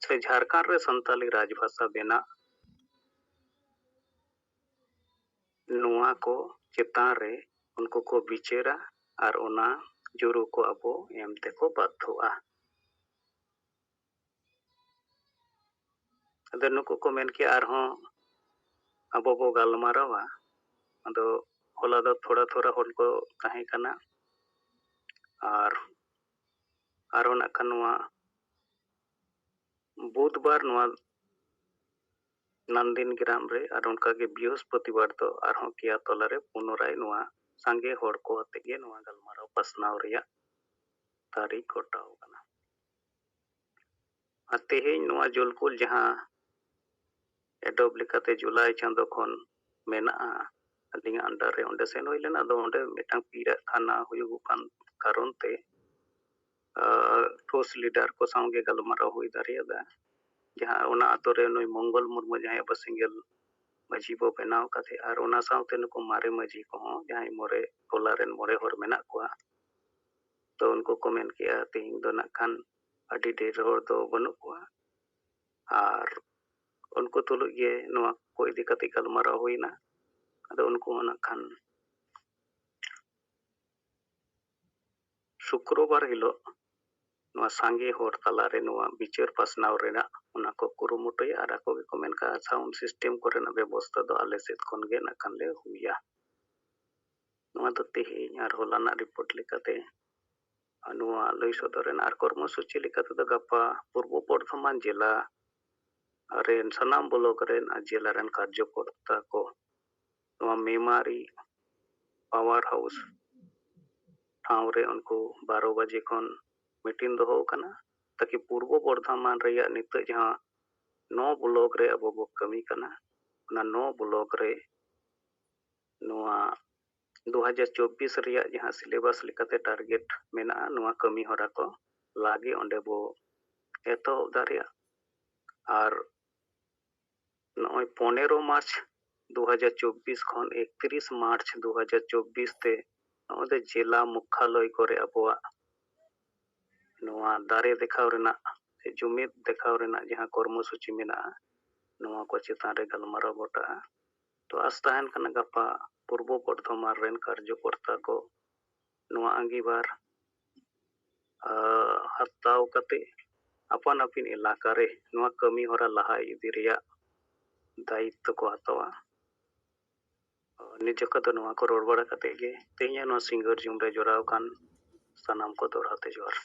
ᱥᱮ ᱡᱷᱟᱲᱠᱷᱚᱸᱰ ᱨᱮ ᱥᱟᱱᱛᱟᱞᱤ ᱨᱟᱡᱽᱵᱷᱟᱥᱟ ᱵᱮᱱᱟᱜ, ᱱᱚᱣᱟ ᱠᱚ ᱪᱮᱛᱟᱱ ᱨᱮ ᱩᱱᱠᱩ ᱠᱚ ᱵᱤᱪᱟᱹᱨᱟ ᱟᱨ ᱚᱱᱟ ᱡᱩᱨᱩ ᱠᱚ ᱟᱵᱚ ᱮᱢ ᱛᱮᱠᱚ ᱵᱟᱫᱷᱚᱜᱼᱟ᱾ ᱟᱫᱚ ᱱᱩᱠᱩ ᱠᱚ ᱢᱮᱱ ᱠᱮᱜᱼᱟ, ᱟᱨᱦᱚᱸ ᱟᱵᱚ ᱵᱚ ᱜᱟᱞᱢᱟᱨᱟᱣᱟ᱾ ᱟᱫᱚ ᱦᱚᱞᱟ ᱫᱚ ᱛᱷᱚᱲᱟ ᱛᱷᱚᱲᱟ ᱦᱚᱲ ᱠᱚ ᱛᱟᱦᱮᱸ ᱠᱟᱱᱟ, ᱟᱨ ᱟᱨᱦᱚᱸ ᱱᱟᱜ ᱠᱷᱟᱱ ᱱᱚᱣᱟ ᱵᱩᱫᱷᱵᱟᱨ ᱱᱚᱣᱟ ᱱᱟᱱᱫᱤᱱ ᱜᱨᱟᱢ ᱨᱮ, ᱟᱨ ᱚᱱᱠᱟᱜᱮ ᱵᱨᱤᱦᱚᱥᱯᱚᱛᱤᱵᱟᱨ ᱫᱚ ᱟᱨᱦᱚᱸ ᱠᱮᱭᱟ ᱛᱚᱞᱟ ᱨᱮ ᱯᱩᱱᱚᱨᱟᱭ ᱱᱚᱣᱟ ᱥᱟᱸᱜᱮ ᱦᱚᱲ ᱠᱚ ᱟᱛᱮ ᱜᱮ ᱱᱚᱣᱟ ᱜᱟᱞᱢᱟᱨᱟᱣ ᱯᱟᱥᱱᱟᱣ ᱨᱮᱭᱟᱜ ᱛᱟᱹᱨᱤᱠᱷ ᱜᱚᱴᱟᱣ ᱠᱟᱱᱟ᱾ ᱟᱨ ᱛᱮᱦᱮᱧ ᱱᱚᱣᱟ ᱡᱩᱞᱠᱩᱞ ᱡᱟᱦᱟᱸ ᱮᱰᱚᱵ ᱞᱮᱠᱟᱛᱮ ᱡᱩᱞᱟᱭ ᱪᱟᱸᱫᱚ ᱠᱷᱚᱱ ᱢᱮᱱᱟᱜᱼᱟ, ᱟᱹᱞᱤᱧᱟᱜ under ᱨᱮ ᱚᱸᱰᱮ ᱥᱮᱱ ᱦᱩᱭ ᱞᱮᱱᱟ᱾ ᱟᱫᱚ ᱚᱸᱰᱮ ᱢᱤᱫᱴᱟᱝ ᱯᱤᱲᱟᱜ ᱠᱷᱟᱱᱟ ᱦᱩᱭᱩᱜᱚᱜ ᱠᱟᱱ ᱠᱟᱨᱚᱱ ᱛᱮ, ᱟᱨ ᱴᱷᱳᱥ leader ᱠᱚ ᱥᱟᱶ ᱜᱮ ᱜᱟᱞᱢᱟᱨᱟᱣ ᱦᱩᱭ ᱫᱟᱲᱮᱭᱟᱫᱟ᱾ ᱡᱟᱦᱟᱸ ᱚᱱᱟ ᱟᱛᱳ ᱨᱮ ᱱᱩᱭ ᱢᱚᱝᱜᱚᱞ ᱢᱩᱨᱢᱩ, ᱡᱟᱦᱟᱸᱭ ᱟᱵᱚ ᱥᱮᱸᱜᱮᱞ ᱢᱟᱹᱡᱷᱤ ᱵᱚ ᱵᱮᱱᱟᱣ ᱠᱟᱫᱮ, ᱟᱨ ᱚᱱᱟ ᱥᱟᱶᱛᱮ ᱱᱩᱠᱩ ᱢᱟᱨᱮ ᱢᱟᱹᱡᱷᱤ ᱠᱚᱦᱚᱸ, ᱡᱟᱦᱟᱸᱭ ᱢᱚᱬᱮ ᱴᱚᱞᱟ ᱨᱮᱱ ᱢᱚᱬᱮ ᱦᱚᱲ ᱢᱮᱱᱟᱜ ᱠᱚᱣᱟ, ᱛᱚ ᱩᱱᱠᱩ ᱠᱚ ᱢᱮᱱ ᱠᱮᱜᱼᱟ, ᱛᱮᱦᱮᱧ ᱫᱚ ᱱᱟᱜ ᱠᱷᱟᱱ ᱟᱹᱰᱤ ᱰᱷᱮᱨ ᱦᱚᱲ ᱫᱚ ᱵᱟᱹᱱᱩᱜ ᱠᱚᱣᱟ, ᱟᱨ ᱩᱱᱠᱩ ᱛᱩᱞᱩᱡ ᱜᱮ ᱱᱚᱣᱟ ᱠᱚ ᱤᱫᱤ ᱠᱟᱛᱮ ᱜᱟᱞᱢᱟᱨᱟᱣ ᱦᱩᱭᱱᱟ᱾ ᱟᱫᱚ ᱩᱱᱠᱩ ᱦᱚᱸ ᱱᱟᱜ ᱠᱷᱟᱱ ᱥᱩᱠᱨᱚᱵᱟᱨ ᱦᱤᱞᱳᱜ ᱱᱚᱣᱟ ᱥᱟᱸᱜᱮ ᱦᱚᱲ ᱛᱟᱞᱟᱨᱮ ᱱᱚᱣᱟ ᱵᱤᱪᱟᱹᱨ ᱯᱟᱥᱱᱟᱣ ᱨᱮᱱᱟᱜ ᱚᱱᱟ ᱠᱚ ᱠᱩᱨᱩᱢᱩᱴᱩᱭᱟ, ᱟᱨ ᱟᱠᱚ ᱜᱮᱠᱚ ᱢᱮᱱ ᱠᱟᱜᱼᱟ, sound system ᱠᱚᱨᱮᱱᱟᱜ ᱵᱮᱵᱚᱥᱛᱷᱟ ᱫᱚ ᱟᱞᱮ ᱥᱮᱫ ᱠᱷᱚᱱ ᱜᱮ ᱱᱟᱜ ᱠᱷᱟᱱ ᱞᱮ ᱦᱩᱭᱟ᱾ ᱱᱚᱣᱟ ᱫᱚ ᱛᱮᱦᱮᱧ ᱟᱨ ᱦᱚᱞᱟᱱᱟᱜ report ᱞᱮᱠᱟᱛᱮ ᱱᱚᱣᱟ ᱞᱟᱹᱭ ᱥᱚᱫᱚᱨ ᱮᱱᱟ᱾ ᱟᱨ ᱠᱚᱨᱢᱚ ᱥᱩᱪᱤ ᱞᱮᱠᱟ ᱛᱮᱫᱚ ᱜᱟᱯᱟ ᱯᱩᱨᱵᱚ ᱵᱚᱨᱫᱷᱚᱢᱟᱱ ᱡᱮᱞᱟ ᱨᱮᱱ ᱥᱟᱱᱟᱢ block ᱨᱮᱱ ᱟᱨ ᱡᱮᱞᱟ ᱨᱮᱱ ᱠᱟᱨᱡᱚᱠᱚᱨᱛᱟ ᱠᱚ ᱱᱚᱣᱟ ᱢᱮᱢᱟᱨᱤ power house ᱴᱷᱟᱶ ᱨᱮ ᱩᱱᱠᱩ ᱵᱟᱨᱚ ᱵᱟᱡᱮ ᱠᱷᱚᱱ meeting ᱫᱚᱦᱚ ᱟᱠᱟᱱᱟ, ᱛᱟᱠᱤ ᱯᱩᱨᱵᱚ ᱵᱚᱨᱫᱷᱚᱢᱟᱱ ᱨᱮᱭᱟᱜ ᱱᱤᱛᱚᱜ ᱡᱟᱦᱟᱸ ᱱᱚ block ᱨᱮ ᱟᱵᱚ ᱵᱚ ᱠᱟᱹᱢᱤ ᱠᱟᱱᱟ, ᱚᱱᱟ ᱱᱚ block ᱨᱮ ᱱᱚᱣᱟ ᱫᱩ ᱦᱟᱡᱟᱨ ᱪᱚᱵᱵᱤᱥ ᱨᱮᱭᱟᱜ ᱡᱟᱦᱟᱸ syllabus ᱞᱮᱠᱟᱛᱮ target ᱢᱮᱱᱟᱜᱼᱟ, ᱱᱚᱣᱟ ᱠᱟᱹᱢᱤ ᱦᱚᱨᱟ ᱠᱚ ᱞᱟᱜᱮ ᱚᱸᱰᱮ ᱵᱚ ᱮᱛᱚᱦᱚᱵ ᱫᱟᱲᱮᱭᱟᱜᱼᱟ᱾ ᱟᱨ ᱱᱚᱜᱼᱚᱭ ᱯᱚᱱᱮᱨᱚ ᱢᱟᱨᱪ ᱫᱩ ᱦᱟᱡᱟᱨ ᱪᱚᱵᱵᱤᱥ ᱠᱷᱚᱱ ᱮᱠᱛᱨᱤᱥ ᱢᱟᱨᱪ ᱫᱩ ᱦᱟᱡᱟᱨ ᱪᱚᱵᱵᱤᱥ ᱛᱮ ᱱᱚᱜᱼᱚᱭ ᱫᱚ ᱡᱮᱞᱟ ᱢᱩᱠᱷᱟᱞᱚᱭ ᱠᱚᱨᱮ ᱟᱵᱚᱣᱟᱜ ᱱᱚᱣᱟ ᱫᱟᱨᱮ ᱫᱮᱠᱷᱟᱣ ᱨᱮᱱᱟᱜ ᱥᱮ ᱡᱩᱢᱤᱫ ᱫᱮᱠᱷᱟᱣ ᱨᱮᱱᱟᱜ ᱡᱟᱦᱟᱸ ᱠᱚᱨᱢᱚ ᱥᱩᱪᱤ ᱢᱮᱱᱟᱜᱼᱟ, ᱱᱚᱣᱟ ᱠᱚ ᱪᱮᱛᱟᱱ ᱨᱮ ᱜᱟᱞᱢᱟᱨᱟᱣ ᱜᱚᱴᱟᱜᱼᱟ᱾ ᱛᱚ ᱟᱥ ᱛᱟᱦᱮᱱ ᱠᱟᱱᱟ ᱜᱟᱯᱟ ᱯᱩᱨᱵᱚ ᱵᱚᱨᱫᱷᱚᱢᱟᱱ ᱨᱮᱱ ᱠᱟᱨᱡᱚᱠᱚᱨᱛᱟ ᱠᱚ ᱱᱚᱣᱟ ᱟᱸᱜᱤᱵᱷᱟᱨ ᱦᱟᱛᱟᱣ ᱠᱟᱛᱮ ᱟᱯᱟᱱ ᱟᱹᱯᱤᱱ ᱮᱞᱟᱠᱟ ᱨᱮ ᱱᱚᱣᱟ ᱠᱟᱹᱢᱤ ᱦᱚᱨᱟ ᱞᱟᱦᱟ ᱤᱫᱤ ᱨᱮᱭᱟᱜ ᱫᱟᱭᱤᱛᱛᱚ ᱠᱚ ᱦᱟᱛᱟᱣᱟ᱾ ᱱᱤᱛ ᱡᱚᱠᱷᱚᱱ ᱫᱚ ᱱᱚᱣᱟ ᱠᱚ ᱨᱚᱲ ᱵᱟᱲᱟ ᱠᱟᱛᱮ ᱜᱮ ᱛᱮᱦᱮᱧᱟᱜ ᱱᱚᱣᱟ ᱥᱤᱸᱜᱟᱹᱲ ᱡᱩᱢ ᱨᱮ ᱡᱚᱲᱟᱣ ᱟᱠᱟᱱ ᱥᱟᱱᱟᱢ ᱠᱚ ᱫᱚᱦᱲᱟ ᱛᱮ ᱡᱚᱦᱟᱨ᱾